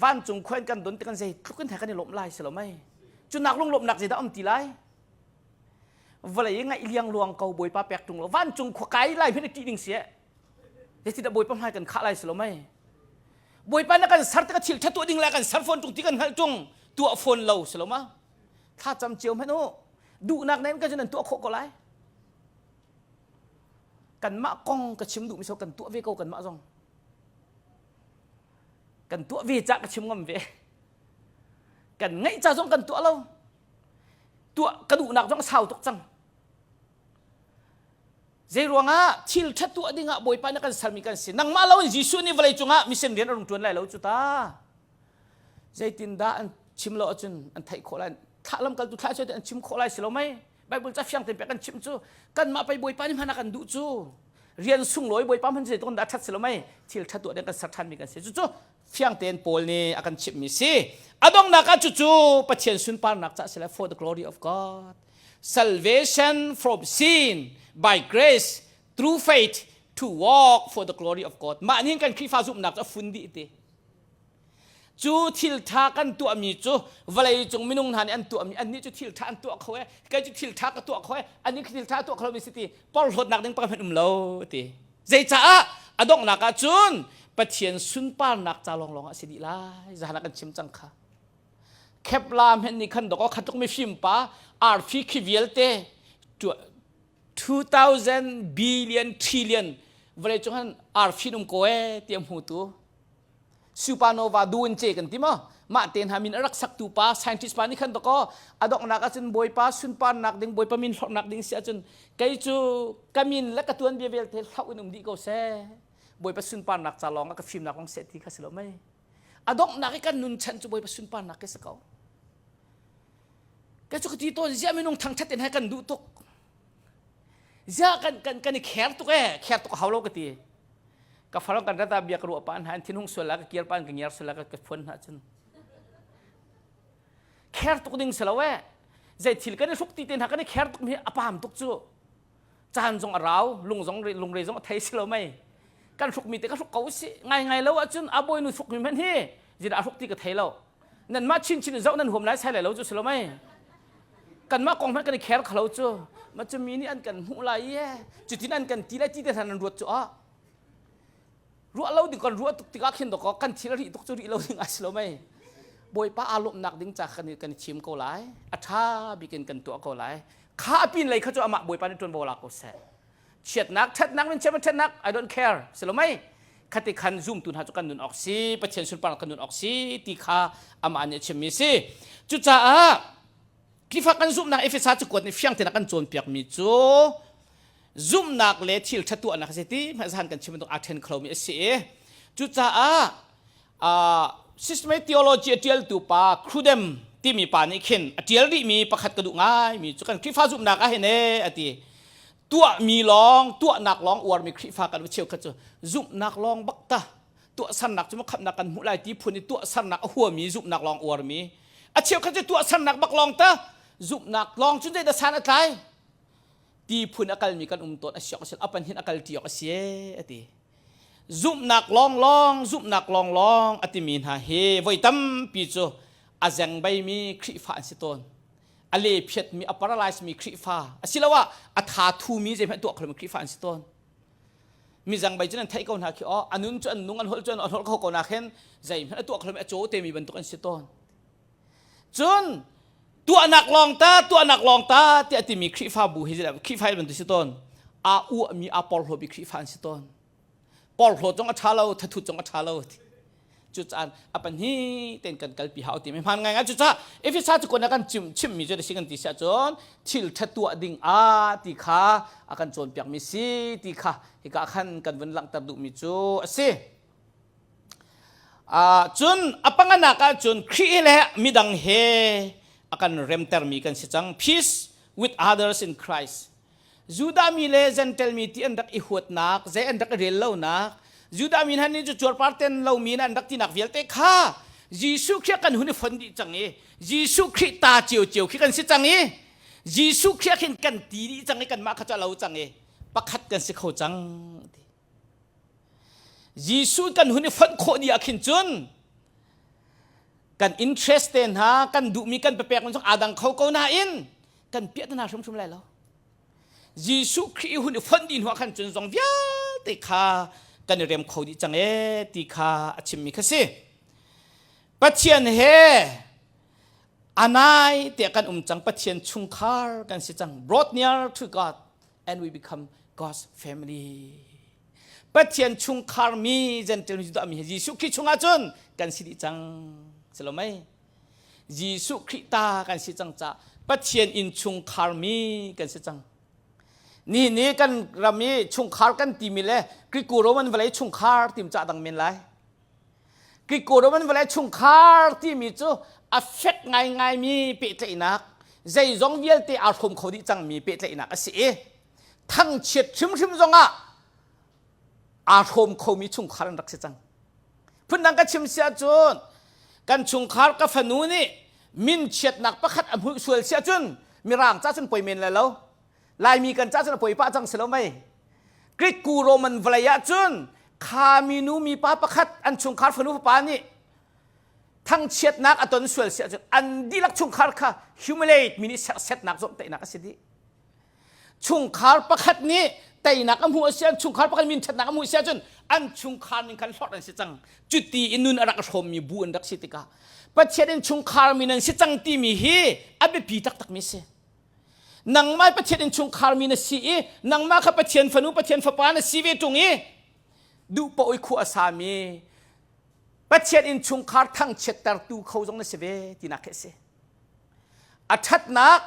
vancung khua in kan don tik kan zeitluk in he kan i lawmh lai si lo mei cu nak lunglawmhnak zeidah um ti lai vawlei i ngaih liangluang ko Bawipa pek ṭung lo vancung khua kai lai hmanh i ṭih ding si eh Zeitindah Bawipa hmai kan khah lai si lo mei? Bawipa na kan ser tikah thil ṭha tuah ding le kan ser fawn ṭung ti kan hngalh ṭung tuah fawn lo si lo ma? Thla cam cio hmanh u. Duhnak na in ka cun nan tuah khawh ko lai. Kanmah kong ka chim duhmi so kan tuah ve ko kanmah zong. Kan tuah ve cah ka chim ngam ve. Kan ngeih ca zong kan tuah lo. Tuah ka duhnak zong sau tuk cang. Zeiruangah thil ṭhat tuah dingah Bawipa nih a kan sermi kan si. Nangmah loin Jesuh nih vawlei cungah mission rian a rung ṭuan lai lo cu ta. Zeitindah an chim lo ahcun an theih khawh lai. Thlah lamkaltu thlah an chim khawh lai si lo mei? Bible ca fiang tein pek an chimh cu kanmah pei Bawipa nih hman a kan duh cu. Rian sunglawi Bawipa hman zeitluk dah ṭhat si lo mei? Thil ṭhat tuah ding kan ser ṭhanmi kan si. Cucu fiang tein Paul nih a kan chimhmi si. A donghnak ah cucu Pathian sunparnak caah si lai for the glory of God. salvation from sin by grace through faith to walk for the glory of God. Mah nih kan Khrihfa zumhnak cu a fun dih ti. Cu thil tha kan tuahmi cu vawlei cung minung hna nih an tuahmi annih cu thil tha an tuah kho e kei cu thil tha ka tuah kho e annih thil tha tuah kho lomi si ti porhlawtnak ding pakhat hmanh um lo ti. Zeicaah a donghnak ah cun Pathian sunparnak ca lawnglawng ah si dih lai. Zahan ah kan chim cang kha. Khepla hmenh nih khan dok khat tuk mifim pa arfi khi vialte 2000 billion trillion vawlei cung han arfi um ko e ti a hmutu supernova duun ce kan ti maw mah te hna min a rak saktu pa scientist pa nih khan doko a donghnak ahcun bawipa sunparnak ding bawipa min hlorhnak ding si ahcun kei cu ka min le ka tuan bia vialte hloh in um dih ko seh bawipa sunparnak ca lawng ah ka fimnak lawng seh ti kha si lo mei A donghnak i kan nun chan cu Bawipa sunparnak ke si ko. Ka cu ka ti tawn ziah minung thangthat in he kan duh tuk. Ziah kan kan kan i kher tuk e, kher tuk hau lo ka ti. Ka farang kan rata bia ka ruah pa hna an thinhung sual la ka kir pa ka ngiar sual la ka ka phuan hna cun. Kher tuk ding si lo e. Zei thil kan i hruk ti te hna kan i kher tuk mi a pam tuk cu. Caan zong a rau, lung zong lungre zong a thei si lo mei. Kan hrukmi te ka hruk ko si. Ngai ngai lo ahcun a bawinu hrukmi hmanh hi zeidah a hruk ti ka thei lo. Nanmah chinchin in zoh nan huam lai sai lai lo cu si lo mei. Kanmah kong hmanh kan i kher khalo cu. Ma cu mi nih an kan hmuh lai i cutin an kan ti lai ti te hna nan ruat cu ah. Ruah lo ding kan ruah tuk tikah khin dawkaw kan thil a rih tuk cu rih lo ding a si lo mei. Bawipa aa lawmhnak ding ca kan kan i thim ko lai. A ṭha bik in kan tuah ko lai. Kha a pin lei kha cu amah Bawipa nih ṭuanvo la ko seh. Chiatnak, ṭhatnak, min chiat ṭhatnak, I don't care. Si lo mei? Khati khan zumtu hna cu kan nun awk si, Pathian sunparnak kan nun awk si ti kha amah nih a chimmi si. Cucaah Khrihfa kan zumhnak Efesa cakuat nih fiang tein a kan cawnpiakmi cu zumhnak le thil ṭha tuahnak a si ti hmanh zahan kan chim bantuk aa ṭhen kho mi a si i cucaah uh, systematic theology a ṭialtu pa Crudem timi pa nih khin a ṭial rihmi pakhat ka duh ngaimi cu kan Khrihfa zumhnak ah hin ee a ti tuahmi lawng tuahnak lawng uarmi Khrihfa kan cheukhat cu zumhnak lawng bak ta tuahsernak cu khamhnak kan hmuh lai ti phun i tuahsernak a huami zumhnak lawng uarmi a cheukhat cu tuahsernak bak lawng ta zumhnak lawng cu zeidah san a tlai ti phun a kalmi kan um tawn a siok a si apan hin a kal ṭi awk a si a ti zumhnak lawng lawng zumhnak lawng lawng a timi hna hi voi tampi cu a zeng beimi Khrihfa an si tawn a le phiatmi a paralyze mi Khrihfa asiloah a tha thumi zeihmanh tuah kho lomi Khrihfa an si tawn mizang bai cun an theih ko hna khi aw a nun cu an nung an holh cu an holh kho ko na khin zeihmanh a tuah kho lomi a caw te mi bantuk an si tawn cun tuahnak lawng ta tuahnak lawng ta tiah timi Khrihfabu hi Khrihfa bantuk si tawn aa uahmi aa porhlawmi Khrihfa an si tawn porhlawt zong a ṭha lo thathut zong a ṭha lo cucaah a pahnih tein kan kalpi hau timi hmaan ngaingai cucaah Efesa cu kon a kan chim chimmi cu si kan ti si ahcun thil ṭha tuah ding ah ti kha a kan cawnpiakmi si ti kha hika khan kan vun langhter duhmi cu a si. Uh, cun a panganak ahcun Khrih le midang he a kan remtermi kan si cang. Peace with others in Christ. Judah mi le Gentile mi ti an rak i huatnak, zei an rak i rel lonak, Judah mi hna nih cu cuarpar ten lomi an rak tinak vialte kha Jesuh Khrih kan hun i fon dih cang i Jesuh Khrih ta ciocio khi kan si cang i Jesuh Khrih khin kan ti dih cang i kanmah kha cu a lo cang i pakhat kan si kho cang ti. Jesuh kan hun i fonh khawh dih ah khin cun kan interest te hna kan duhmi kan papek zong aa dang kho ko nain kan piah hna hrimhrim lai lo Jesuh Khrih hun i fonh dih hnuah khan cun zong vialte kha kan i rem kho dih cang ee ti kha a chimmi kha si Pathian he anai te kan um cang Pathian chungkhar kan si cang brought near to God and we become God's family Pathian chungkhar mi Gentile mi Judah mi Jesuh Khrih chungah cun kan si dih cang si lo mei Jesuh Khrih ta kan si cang ca Pathian inn chungkhar mi kan si cang. Ni ni kan ram i chungkhar kan timi le Greco Roman vawlei chungkhar tim ca dang men lai. Greco Roman vawlei chungkhar timi cu a fek ngaingai mi pehtlaihnak zeizong vialte aa hrawm kho dih cangmi pehtlaihnak a si i thangchiat hrimhrim zongah aa hrawm khomi chungkhar an rak si cang. Phundang ka chim si ahcun kan chungkhar ka fanu nih min chiatnak pakhat a hmuh sual si ahcun mirang ca cun poi men le lo. Laimi kan ca cun a poi pah cang si lo mei. Greek ku Roman vawlei ahcun kha minu mipa pakhat an chungkhar fanu fapa nih thangchiatnak a ton sual si ahcun an dihlak chungkhar kha humiliate mi nih serhsetnak zawmhtaihnak a si dih. Chungkhar pakhat nih teinak a hmuh a si chungkhar pakhat min ṭhatnak a hmuh a si ahcun an chungkhar ning khan hlorh an si cang. Cuti in nun a rak hrawmmi bu an rak si tikah Pathian in chungkhar min an si cang timi hi a biapi taktakmi si. Nangmah Pathian in chungkhar mi na si i nangmah kha Pathian fanu Pathian fapa na si ve ṭung i duh paoh i khua a sami Pathian in chungkhar thangchiattertu kho zong na si ve tinak khi a si. A ṭhatnak,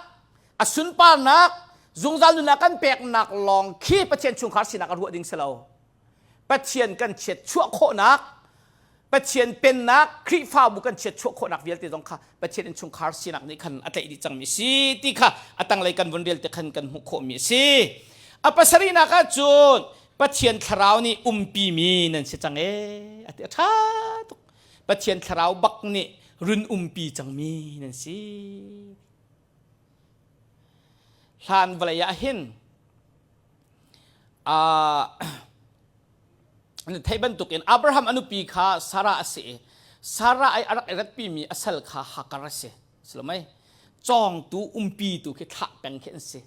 a sunparnak, zungzal nunnak kan peknak lawng khi Pathian chungkhar sinak a ruah ding si lo. Pathian kan chiat chuah khawhnak, Pathian pennak, Khrihfabu kan chiat chuah khawhnak vialte zong kha Pathian innchungkhar sinak nih khan a tlaih dih cangmi si ti kha a tanglei kan vun rel te khan kan hmuh khawhmi a si. A pasarihnak ah cun Pathian thlarau nih umpimi nan si cang ee a ti a ṭha tuk. Pathian thlarau bak nih run umpi cangmi nan si. Hlan vawlei ah hin uh, thei bantukin Abraham a nupi kha Sarah a si i Sarah ai a rak i ratpimi a sal kha Hagar a si. Silomai cawngtu umpi tu khi thlah peng khi an si.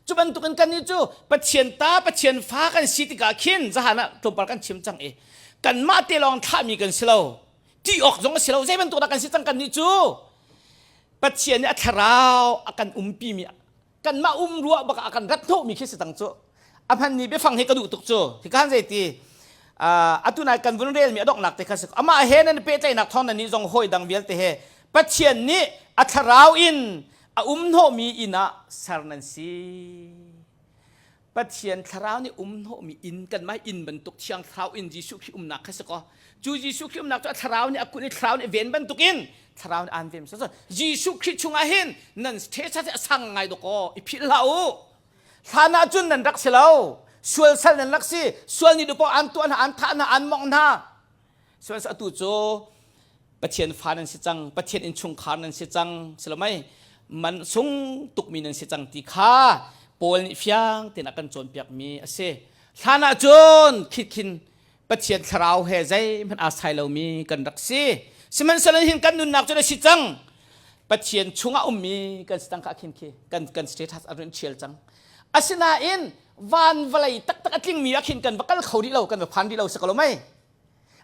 Cu bantukin kannih cu Pathian ta Pathian fa kan si tikah khin zahan ah tlawmpal kan chim cang i kanmah te lawng thlahmi kan si lo. Ti awk zong a si lo. Zei bantuk dah kan si cang kannih cu Pathian nih a thlarau a kan umpimi kanmah um ruah bak ah a kan rat hnawhmi khi si cang cu. A hmanmi biafang hi ka duh tuk cu. Hika han zeiti atu nai kan vun relmi a donghnak te kha si amah he nan pehtlaihnak thawng nan nih zong hawi dang vialte he Pathian nih a thlarau in a um hnawhmi inn ah ser nan si. Pathian thlarau nih um hnawhmi inn kanmah inn bantuk thiang thlarau in Jesuh Khrih umnak kha si kaw cu Jesuh Khrih umnak cu a thlarau nih a kulh i thlarau nih ven bantukin thlarau nih aan ven so Jesuh Khrih chungah hin nan ṭhe a sang ngai dawkaw i philh hlah u hlan ah cun nan rak si lo sual sal nan rak si sual nih dupaw an tuah hna an thah hna an mongh hna sihmanhsehlaw atu cu Pathian fa nan si cang, Pathian innchungkhar nan si cang, si lo mei? Man sung tukmi nan si cang ti kha Paul nih fiang tein a kan cawnpiakmi a si. Hlan ah cun khit khin Pathian thlarau he zeihmanh aa sai lomi kan rak si. Sihmanhsehlaw hin kan nunnak cu a si cang. Pathian chungah ummi kan si cang kha khin khi kan kan status a run ṭhial cang. Asinain van vawlei taktak a tlingmi ah khin kan va kal kho rih lo, kan va phan rih lo si ko lo mei?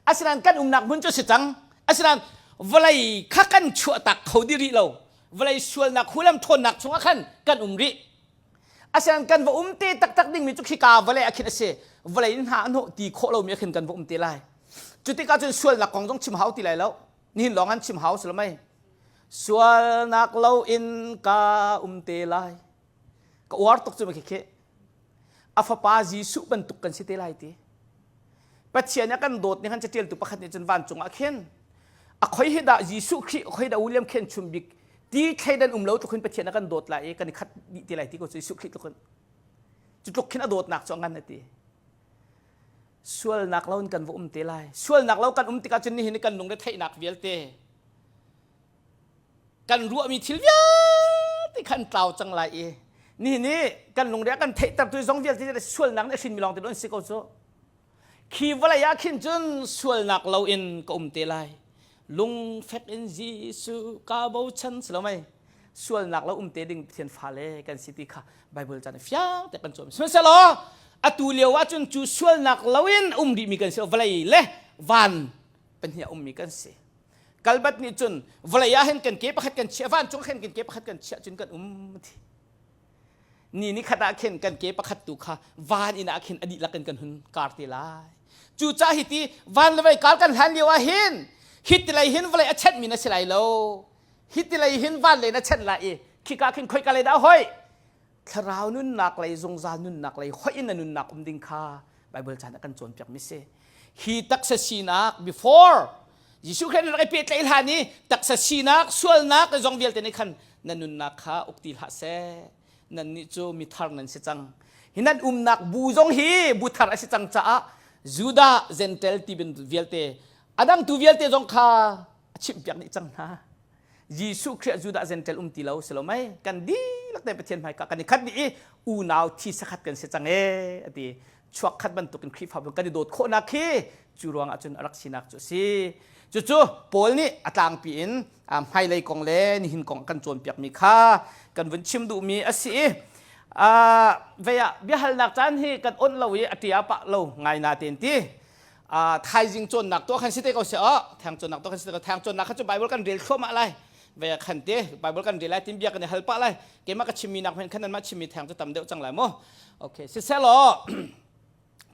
Asinain kan umnak hmun cu a si cang. Asinain vawlei kha kan chuahtak kho dih rih lo. Vawlei sualnak hulam ṭhawnnak chungah khan kan um rih. Asinain kan va um te taktak dingmi cu khika vawlei ah khin a si. Vawlei in hna a hnawh ti khawh lomi ah khin kan va um te lai. Cu tikah cun sualnak kong zong chim hau ti lai lo. Nihin lawng an chim hau si lo mei. Sualnak lo in ka um te lai. Ka uar tuk cu ma khikhi. A fapa Jesuh bantuk kan si te lai ti. Pathian a kan dawt nih khan catialtu pakhat nih cun vancung ah khin a khoi hi dah Jesuh Khrih khoi dah William Khen chum bik ti thleidan um lo tluk hin Pathian a kan dawt lai i kan i khat dih te lai ti ko cu Jesuh Khrih tluk in cu tluk khin a dawtnak cu a ngan a ti sualnak lo in kan va um te lai sualnak lo kan um tikah cun nihin kan lungre theihnak vialte kan ruahmi thil vialte khan tlau cang lai i nihin i kan lungre a kan theihtertu zong vialte sualnak nih a hrinmi lawng te an si ko cu khi vawlei ah khin cun sualnak lo in ka um te lai lungfek in Jesuh ka bochan si lo mei sualnak lo um te ding Pathian fale kan si ti kha Bible caan fiang te kan cawn sihmanhsehlaw atu lio ah cun cu sualnak lo in um rihmi kan si vawlei le van pahnih a ummi kan si kalbat nih cun vawlei ah hin kan ke pakhat kan chiah vancung khin kan ke pakhat kan chiah cun kan um ti ni ni khat ah khin kan ke pakhat tu kha van in ah khin a dihlak in kan hun kar te lai cu ca hi ti van le vei kar kan hlan lio ah hin hit lei hin vawlei a chenh mi na si lai lo hit lei hin van lei na chenh lai i khika khin khoi ka lei dah hoi thlarau nunnak lei zungzal nunnak lei hoih in na nunnak um ding kha Bible caan ah kan cawnpiak mi si. Hi taksa sinak before Jesuh Khrist rak i pehtlaih hlan i taksa sinak sualnak zong vialte nih khan na nunnak kha uk ti hlah seh. Nannih cu mithar nan si cang. Hi nan umnak bu zong hi bu thar a si cang caah Judah Gentile ti vialte a dang tu vialte zong kha a chimhpiak dih cang hna. Jesuh Khrih Judah Gentile um ti lo si lo mei kan dihlak te Pathian hmaika kan i khat dih i unau thi sakhat kan si cang ee ati chuak khat bantukin Khrihfabu kan i dawt khawhnak khi cu ruang ah cun a rak sinak cu a si cucu Paul nih a tlangpi in hmailei kong le nihin kong kan cawnpiakmi kha kan vun chim duhmi a si i vei ah biahalnak caan hi kan onh lo i a tia pah lo ngai na ten ti thaizing cawnnak tuah khan si te ko seh oh thang cawnnak tuah khan si te ko thang cawnnak kha cu Bible kan rel thluahmah lai ve khan te Bible kan rel lai tin bia kan i hal pah lai keimah ka chimmi nak hmenh khan nanmah chimmi thang cu tam deuh cang lai mu okay siselaw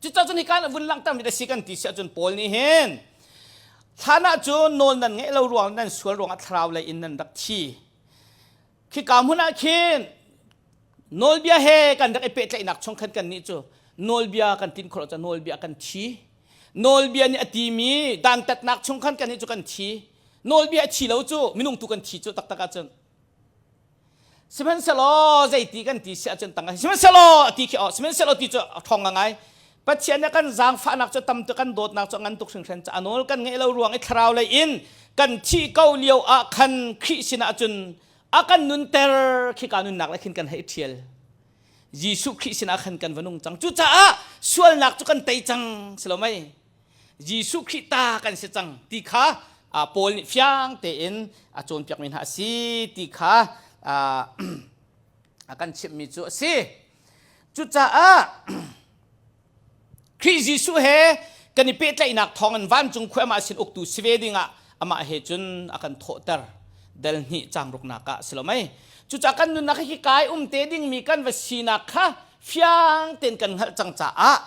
cucaah cun hi kan vun langhter mi si kan ti si ahcun Paul nih hin thlan ah cun nawl nan ngeih lo ruang nan sual ruangah thlarau lei in nan rak thi Khika hmun ah khin nawlbia he kan rak i pehtlaihnak chung khan kannih cu nawlbia kan tlin khawh lo caah nawlbia kan thi. Nawlbia nih a timi dantatnak chung khan kannih cu kan thi. Nawlbia a thi lo cu minung tu kan thi cu taktak ahcun. Sihmanhsehlaw zeiti kan ti si ahcun tang sihmanhsehlaw a ti khi oh sihmanhsehlaw ti cu a ṭhawng ngai. Pathian nih kan zaangfahnak cu tam tuk kan dawtnak cu ngan tuk hringhran ca a nawl kan ngeih lo ruang i thlarau lei in kan thih ko lio ah khan Khrih sinah cun a kan nunter khika nunnak le khin kan hei ṭhial Jesuh Khrih sinah khan kan va nung cang cucaah sualnak cu kan tei cang si lo mei Jesuh Khrih ta kan si cang ti kha Paul nih fiang tein a cawnpiakmi hna a si ti kha a kan chimhmi cu a si. Cucaah Khrih Jesuh he kan i pehtlaihnak thawngin vancung khua amah sin uktu si ve dingah amah he cun a kan thawhter. Dal hnih caang ruknak ah si lo mei. Cucaah kan nunnak hi kai um te dingmi kan va sinak kha fiang tein kan hngalh cang caah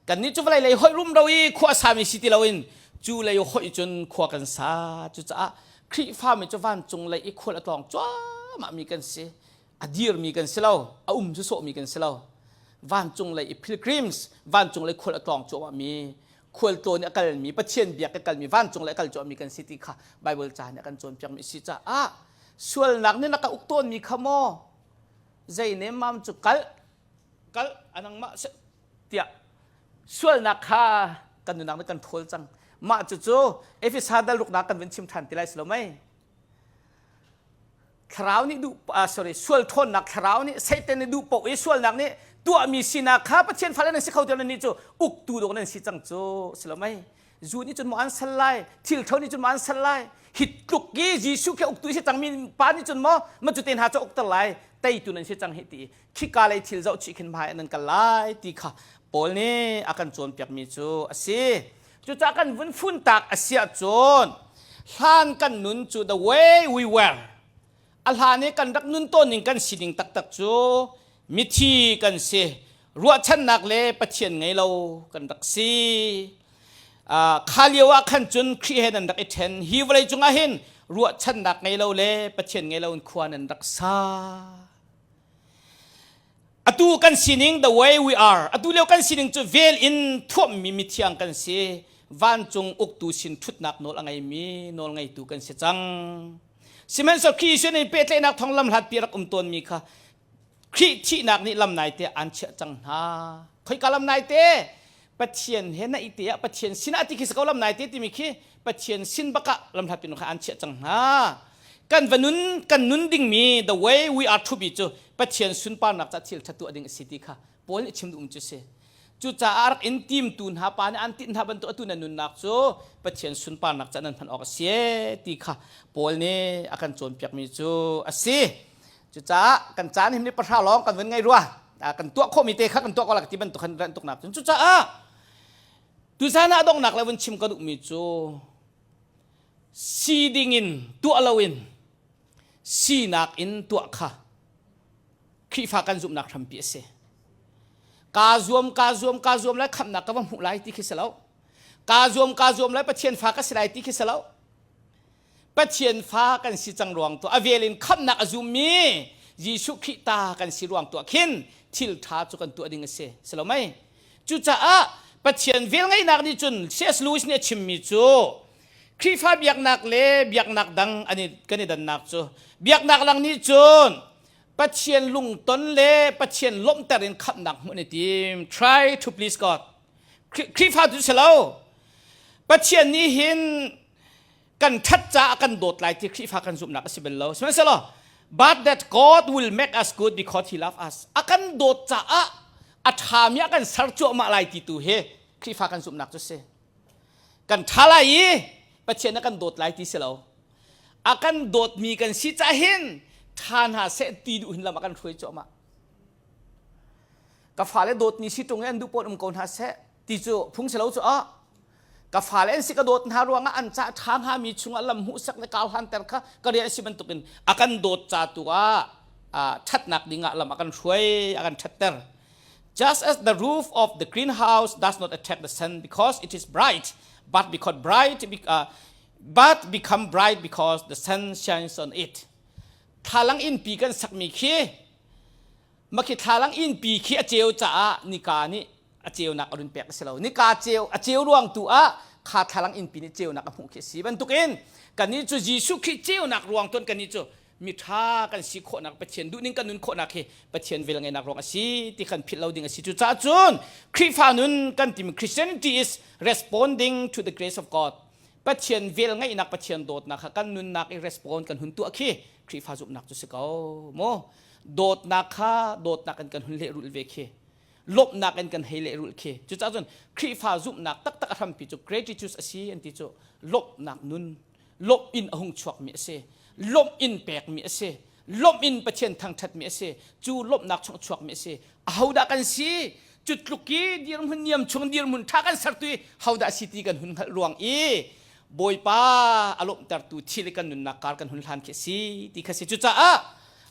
kannih cu vawlei lei hoih rumro i khua sami si ti loin cu lei hoih cun khua kan sa. Cucaah Khrihfami cu vancung lei i khual a tlawng cuahmah mi kan si. A dirmi kan si lo, a um sawsawhmi kan si lo. Vancung lei i pilgrims, vancung lei khual a tlawng cuahmah mi, khualtlawn i a kalmi, Pathian biak a kalmi, vancung lei a kal cuahmi kan si ti kha Bible ca nih a kan cawnpiakmi a si caah sualnak nih na ka uk tawnmi kha maw zei nemmam cu kal kal anangmah tiah sualnak kha kan nunnak nih kan ṭhawl cang. Mah cucu Efesa dal ruknak kan vun chim ṭhan ti lai si lo mei? Thlarau nih duh sorry sual ṭhawnnak thlarau nih Satan nih duh paoh i sualnak nih tuahmi sinak kha Pathian fale nan si kho ti lo nih cu uktu dawh nan si cang cu si lo mei? Zu nih cun maw an sal lai, thil ṭho nih cun maw an sal lai. Hi tluk i Jesuh khi uktu si cangmi pa nih cun maw ma cu te hna cu ukter lai, teitu nan si cang hi ti khika lei thil zoh chih khin hmai nan kal lai ti kha Paul nih a kan cawnpiakmi cu a si. Cucaah kan vun funtak a si ahcun hlan kan nun cu the way we were a hlan i kan rak nun tawn ning kan sining taktak cu mithi kan si ruahchannak le Pathian ngei lo kan rak si. Kha lio ah khan cun Khrih he nan rak i ṭhen. Hi vawlei cungah hin ruahchannak ngei lo le Pathian ngei lo in khua nan rak sa. Atu kan sining the way we are atu lio kan sining cu vel in thuammi mithiang kan si. Vancung uktu sin ṭhutnak nawl a ngeimi nawl ngeitu kan si cang. Sihmanhsehlaw Khrih Jesuh nih pehtlaihnak thawng lamhlatpi a rak um tawnmi kha Khrih thihnak nih lam naite aan chiah cang hna. Khoika lam naite? Pathian he naih te ah Pathian sinah ti khi si ko lam naite timi khi Pathian sin bak ah lamhlat pin kha aan chiah cang hna. Kan va nun kan nun dingmi the way we are to be cu Pathian sunparnak ca thil ṭha tuah ding a si ti kha Paul nih chim duhmi cu si. Cucaah rak in timtu hna pa nih an tinh hna bantuk atu nan nunnak cu Pathian sunparnak ca nan hman awk a si ti kha Paul nih a kan cawnpiakmi cu a si. Cucaah kan caan him nih pahra lawng kan vun ngei rua. Kan tuah khawhmi te kha kan tuah ko la ti bantuk khan ran tuknak cun cucaah tuzan ah donghnak le vun chim ka duhmi cu si dingin tuah loin sinak in tuah kha Khrihfa kan zumhnak hrampi a si. Kaa zuam, kaa zuam, kaa zuam lai khamhnak ka va hmuh lai ti khi si lo. Kaa zuam, kaa zuam lai Pathian fa ka si lai ti khi si lo. Pathian fa kan si cang ruang tu a vel in khamhnak a zummi Jesuh Khrih ta kan si ruang tuah khin thil ṭha cu kan tuah ding a si. Si lo mei? Cucaah Pathian velngeihnak nih cun C.S. Lewis nih a chimmi cu Khrihfa biaknak le biaknak dang an i, kan i dannak cu biaknak dang nih cun Pathian lungton le Pathian lawmhter in khamhnak hmuh an i tim. Try to please God. Khrihfa cu si lo. Pathian nih hin kan ṭhat caah kan dawt lai ti Khrihfa kan zumhnak a si bal lo. Sihmanhsehlaw but that God will make us good because he love us. A kan dawt caah a ṭhami a kan ser cuahmah lai ti tu hi Khrihfa kan zumhnak cu si. Kan ṭha lai i Pathian a kan dawt lai ti si lo. A kan dawtmi kan si cah hin ṭha hna seh ti duh hin lam a kan hruai cuahmah. Ka fale dawtmi si ṭung i an duh pawn um ko hna seh ti cu phung si lo cu ah ka fale an si ka dawt hna ruangah an ca ṭha hngami chungah lam hmuhsak le karhlanter kha ka rian a si bantukin a kan dawt ca tu ah ṭhatnak dingah lam a kan hruai a kan ṭhatter. Just as the roof of the greenhouse does not attract the sun because it is bright, but because bright, uh, but become bright because the sun shines on it. Thlalang innpi kan sakmi khi makhi thlalang innpi khi a ceu caah nika nih a ceunak a run pek a si lo. Nika ceu a ceu ruang tu ah kha thlalang innpi nih ceunak a hmuh khi a si bantukin kannih cu Jesuh Khrih ceunak ruang tuan kannih cu miṭha kan si khawhnak Pathian duhning kan nun khawhnak hi Pathian velngeihnak ruang a si ti kan philh lo ding a si. Cucaah cun Khrihfa nun kan timi Christianity is responding to the grace of God. Pathian velngeihnak Pathian dawtnak kha kan nunnak i respond kan hun tuah khi Khrihfa zumhnak cu si ko mu. Dawtnak kha dawtnak in kan hun lehrulh ve khi lawmhnak in kan hei lehrulh khi cucaah cun Khrihfa zumhnak taktak a hrampi cu gratitude a si an ti cu lawmhnak nun lawmh in a hung chuakmi a si lawmh in pekmi a si. Lawmh in Pathian thangṭhatmi a si. Cu lawmhnak chung chuakmi a si. Ahodah kan si? Cu tluk i dirhmun niam chung dirhmun ṭha kan sertu i hodah si ti kan hun hngalh ruang i Bawipa a lawmhtertu thil i kan nunnak kar kan hun hlan khi a si ti kha si. Cucaah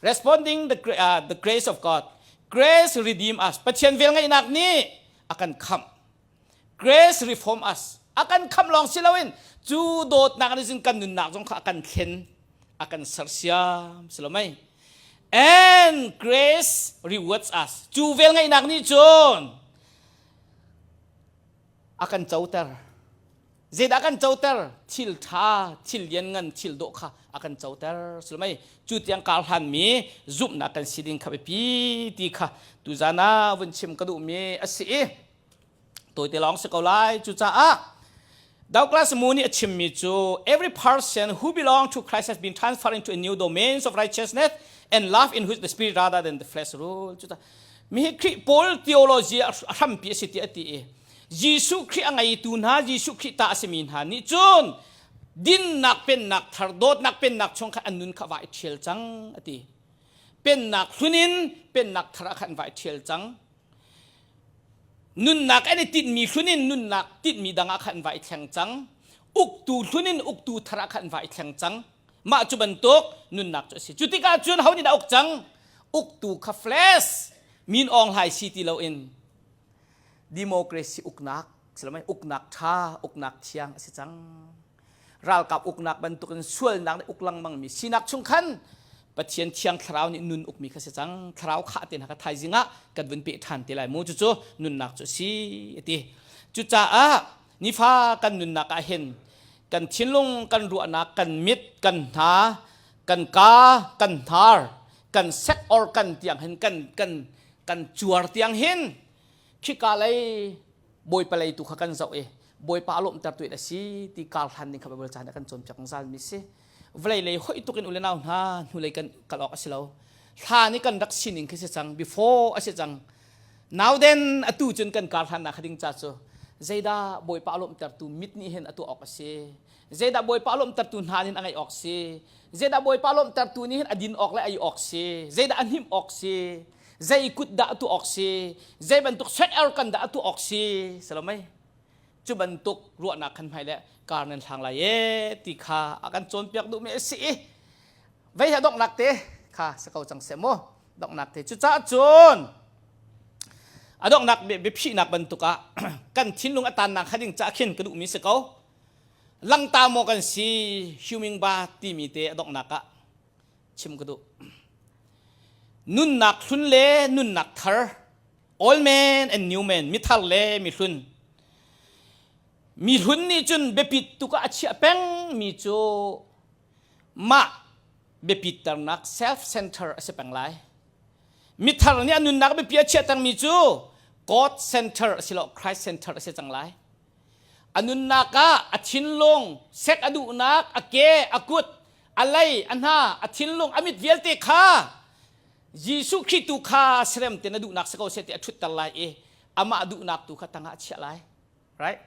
responding the, uh, the grace of God, grace redeem us. Pathian velngeihnak nih a kan khamh. Grace reform us. A kan khamh lawng si loin cu dawtnak nih cun kan nunnak zong kha a kan thlen, a kan sersiam si lo mei. And grace rewards us. Cu velngeihnak nih cun a kan coter. Zeidah kan coter? Thil ṭha, thil lianngan, thil dawh kha a kan coter. Si lo mei? Cu tiang kar hlanmi zumhnak kan si ding kha biapi ti kha tuzan ah vun chim ka duhmi a si i tawite lawng si ko lai. Cucaah Douglas Moo nih a chimmi cu every person who belong to Christ has been transferred into a new domains of righteousness and love in which the spirit rather than the flesh rule. Cucaah mi hi Khrih Paul theology a hrampi a si ti a ti i Jesuh Khrih a ngeitu hna Jesuh Khrih ta a simi hna nih cun dinnak pennak thar dawtnak pennak chung kha an nun kha va i ṭhial cang a ti. Pennak hlun in pennak thar ah khan va i ṭhial cang. Nunnak an i tinhmi hlun in nunnak tinhmi dang ah khan va i thleng cang. Uktu hlun in uktu thar ah khan va i thleng cang. Mah cu bantuk nunnak cu a si. Cu tikah cun ho nih dah uk cang? Uktu kha flesh min awng hlai si ti loin democracy uknak silamai uknak ṭha uknak thiang a si cang. Ralkap uknak bantukin sualnak nih uk lengmangmi sinak chung khan Pathian thiang thlarau nih nun ukmi kha si cang. Thlarau khah te hna kha thaizing ah kan vun peh ṭhan te lai mu. Cucu nunnak cu a si a ti. Cucaah nifa kan nunnak ah hin kan thinlung, kan ruahnak, kan mit, kan hna, kan ka, kan hnar, kan sek or kan tiang hin kan kan kan cuar tiang hin khika lei Bawipa lei tu kha kan zoh i Bawipa a lawmhter tu in a si ti kar hlan ding kha Baibal caan ah kan cawnpiak zungzal mi si. Vawlei lei hoih tuk in u le nau hna hnulei kan kal awk a si lo. Hlan i kan rak sining khi si cang before a si cang. Now then atu cun kan kar hlannak kha ding ca cu zeidah Bawipa a lawmhtertu mit nih hin a tuah awk a si. Zeidah Bawipa a lawmhtertu hna nih a ngeih awk si. Zeidah Bawipa a lawmhtertu nih hin a din awk le a ei awk si. Zeidah a hnimh awk si. Zei kut dah a tuah awk si. Zei bantuk sweat kan dah a tuah awk si. Salomei cu bantuk ruahnak khan hmai le kar nan hlang lai e ti kha a kan cawnpiak duhmi a si i vei ha donghnak te kha si ko cang seh mu donghnak te cucaah cun a donghnak biaphihnak bantuk ah kan thinlung a tannak kha ding ca khin ka duhmi si ko langta maw kan si huming ba timi te a donghnak ah chim ka duh nunnak hlun le nunnak thar old man and new man mithar le mihlun mihlun nih cun biapit tuk ah a chiah peng mi cu mah biapitternak self center a si peng lai mithar nih a nunnak biapi a chiah mi cu God center a si lo Christ center a si cang lai a nunnak ah a thinlung sek a duhnak a ke a kut a lei a hna a thinlung a mit vialte kha Jesuh Khrih tu kha serem te na duhnak si ko seh ti a ṭhutter lai i amah duhnak tu kha tangah a chiah lai. Right?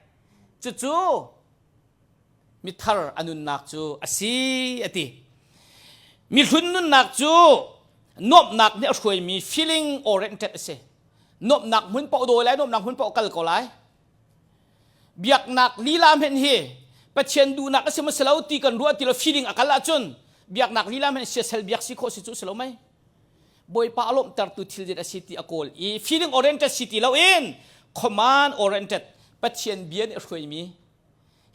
Cucu mithar a nunnak cu a si a ti. Mihlun nunnak cu nuamhnak nih a hruaimi feeling oriented a si. Nuamhnak hmun paoh dawi lai, nuamhnak hmun paoh kal ko lai. Biaknak lila hmenh hi Pathian duhnak a si maw si lo ti kan ruah ti lo feeling a kal ahcun biaknak lila hmenh siasal biak si khawh si cu si lo mei. Bawipa a lawmhtertu thil dit a si ti a kawl i feeling oriented si ti loin command oriented Pathian bia nih a hruaimi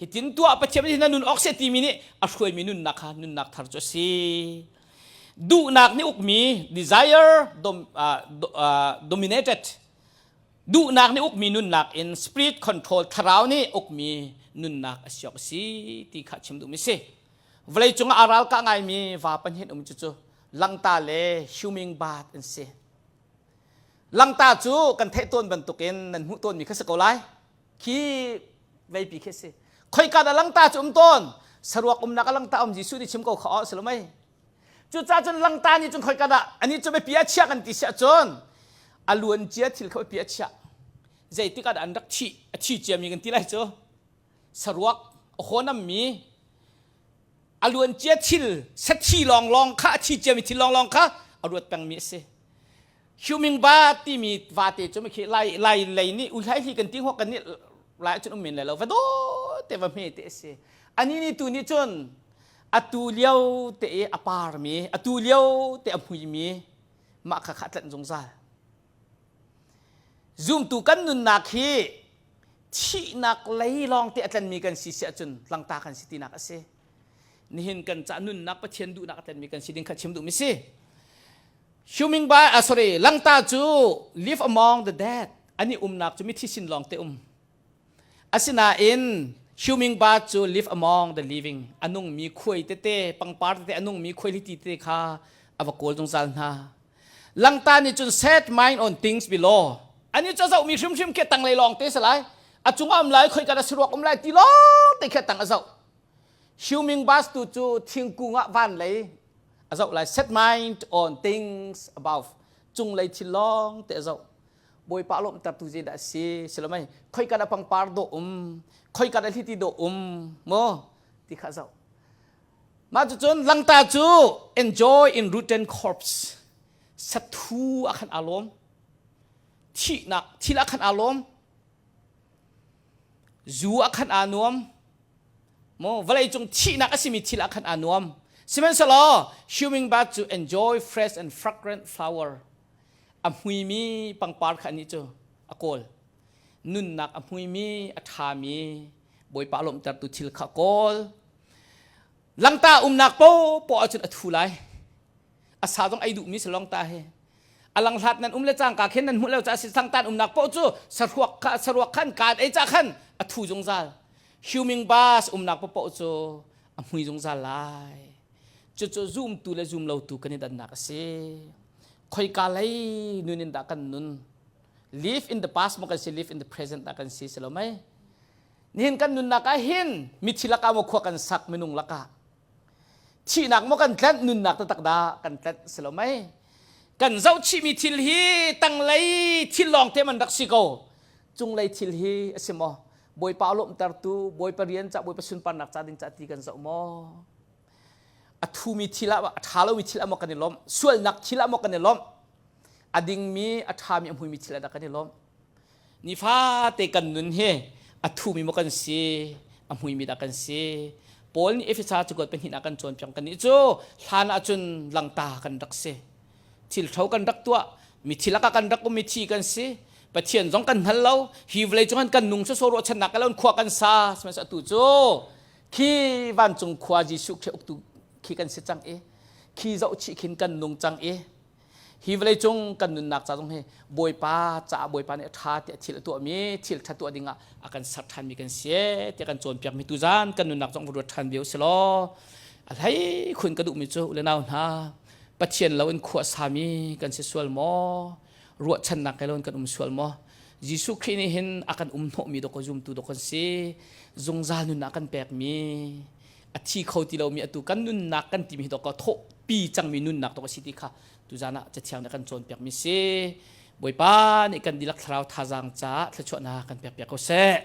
hitin tuah Pathian nih na nun awk seh timi nih a hruaimi nunnak kha nunnak thar cu a si. Duhnak nih ukmi desire dom, uh, do, uh, dominated Duhnak nih ukmi nunnak in spirit control thlarau nih ukmi nunnak a si awk a si ti kha chim duhmi si. Vawlei cungah a ralkah ngaimi va pahnih um cu cu langta le huming bat an si. Langta cu kan theih tawn bantukin nan hmuh tawnmi kha si ko lai. Khi veipi khi si. Khoika dah langta cu um tawn? Saruak umnak a langta um Jesuh nih chim ko kha aw si lo mei? Cucaah cun langta nih cun khoika dah ani cu biapi a chiah kan ti siah cun a luan cia thil kha biapi a chiah. Zeitik ah dah an rak thih a thi ciami kan ti lai cu saruak a hawnammi. A luancia thil sathi lawnglawng kha a thi ciami thil lawnglawng kha a ruat pengmi a si. Huming ba timi vate cu khi lai lai lei nih uhlai hi kan ti hawk kan nih lai cun um men lai lo va do te va hme te a si. Ani ni tu nih cun atu lio te i a parmi atu lio te a hmuimi mah kha kha tlanh zungzal. Zumtu kan nunnak hi thihnak lei lawng te a tlanmi kan si si ahcun langta kan si tinak a si. Nihin kan ca nunnak Pathian duhnak a tlanmi kan si ding kha chim duhmi si. Huming by uh, sorry langta cu live among the dead ani umnak cu mithi sin lawng te um. Asinain huming ba cu live among the living anung mi khuai tete pangpar tete anung mi khuai liti tete kha ava kawl zungzal hna. Langta nih cun set mind on things below. Ani cu zoh mi hrimhrim khi tanglei lawng te si lai. A cung um lai khoi kan a siruak um lai ti lawng te khi tang a zoh. Huming bus tu cu thingkung ah van lei a zoh lai. Set mind on things above. Cunglei thil lawng te a zoh. Bawipa lawmhter tu zeidah a si? Silomai khoi kan a pangpar dawh um, khoi kan a hliti dawh um, mo ti kha zoh. Mah cucun langta cu enjoy in rotten corpse. Sathu ah khan aa lawm. Thihnak thil ah khan aa lawm. Zu ah khan aa nuam. Mo vawlei cung thihnak a simi thil ah khan aa nuam. Sihmanhsehlaw human bird cu enjoy fresh and fragrant flower. A hmuimi pangpar kha anih cu a kawl. Nunnak a hmuimi, a ṭhami, Bawipa lawmhtertu thil kha kawl. Langta umnak popoh ahcun a thu lai. A sa zong ei duhmi si longta hi. A langhlat nan um le cangka khin nan hmuh lo ca si sangtan umnak poh cu saruak kha saruak khan kaan ei ca khan a thu zungzal. Huming bus umnak popoh cu a hmui zungzal lai. Cucu zumtu le zumlotu kan i dannak a si. Khoika lei nun in dah kan nun? Live in the past maw kan si, live in the present dah kan si si lo mei? Nihin kan nunnak ah hin mithi lakah maw khua kan sak minung lakah thihnak maw kan tlanh nunnak taktak dah kan tlanh si lo mei kan zohchihmi thil hi tanglei thil lawng te man rak si ko cunglei thil hi a si maw bawipa lawmhtertu bawipa rian ca bawipa sunparnak ca ding ca ti kan zoh maw a thumi thil ah a ṭha lomi thil ah maw kan i lawmh sualnak thil ah maw kan i lawmh a dingmi a ṭhami a hmuimi thil ah dah kan i lawmh Nifate kan nun hi a thumi maw kan si, a hmuimi dah kan si. Paul nih Efesa cakuat pahnihnak ah kan cawnpiak kannih cu hlan ahcun langta kan rak si. Thil ṭho kan rak tuah, mithi lakah kan rak um, mithi kan si. Pathian zong kan hngal lo, hi vawlei cung kan nung sawsawh ruahchannak lo khua kan sa. Sihmanhsehlaw atu cu khi vancung khua Jesuh Khrih uktu khi kan si cang i khi zohchih khin kan nung cang i Hi vawleicung kan nunnak ca zong hi Bawipa caah Bawipa nih a ṭha tiah thil a tuahmi thil ṭha tuah dingah a kan ser ṭhanmi kan si tiah kan cawnpiakmi tuzan kan nunnak zong va ruat ṭhan ve usih law a hlei khun ka duhmi cu u le nau hna Pathian lo in khua sami kan si sual maw ruahchannak he lo in kan um sual maw Jesuh Khrih nih hin a kan um hnawhmi dawk zumtu dawk kan si zungzal nunnak kan pekmi a thi kho ti lomi atu kan nunnak kan timi hi dawk thawhpi cangmi nunnak dawk a si ti kha tuzan ah cathiang nih kan cawnpiakmi si Bawipa nih kan dihlak thlarau thazaang caah thluachuahnak kan pekpiak ko seh.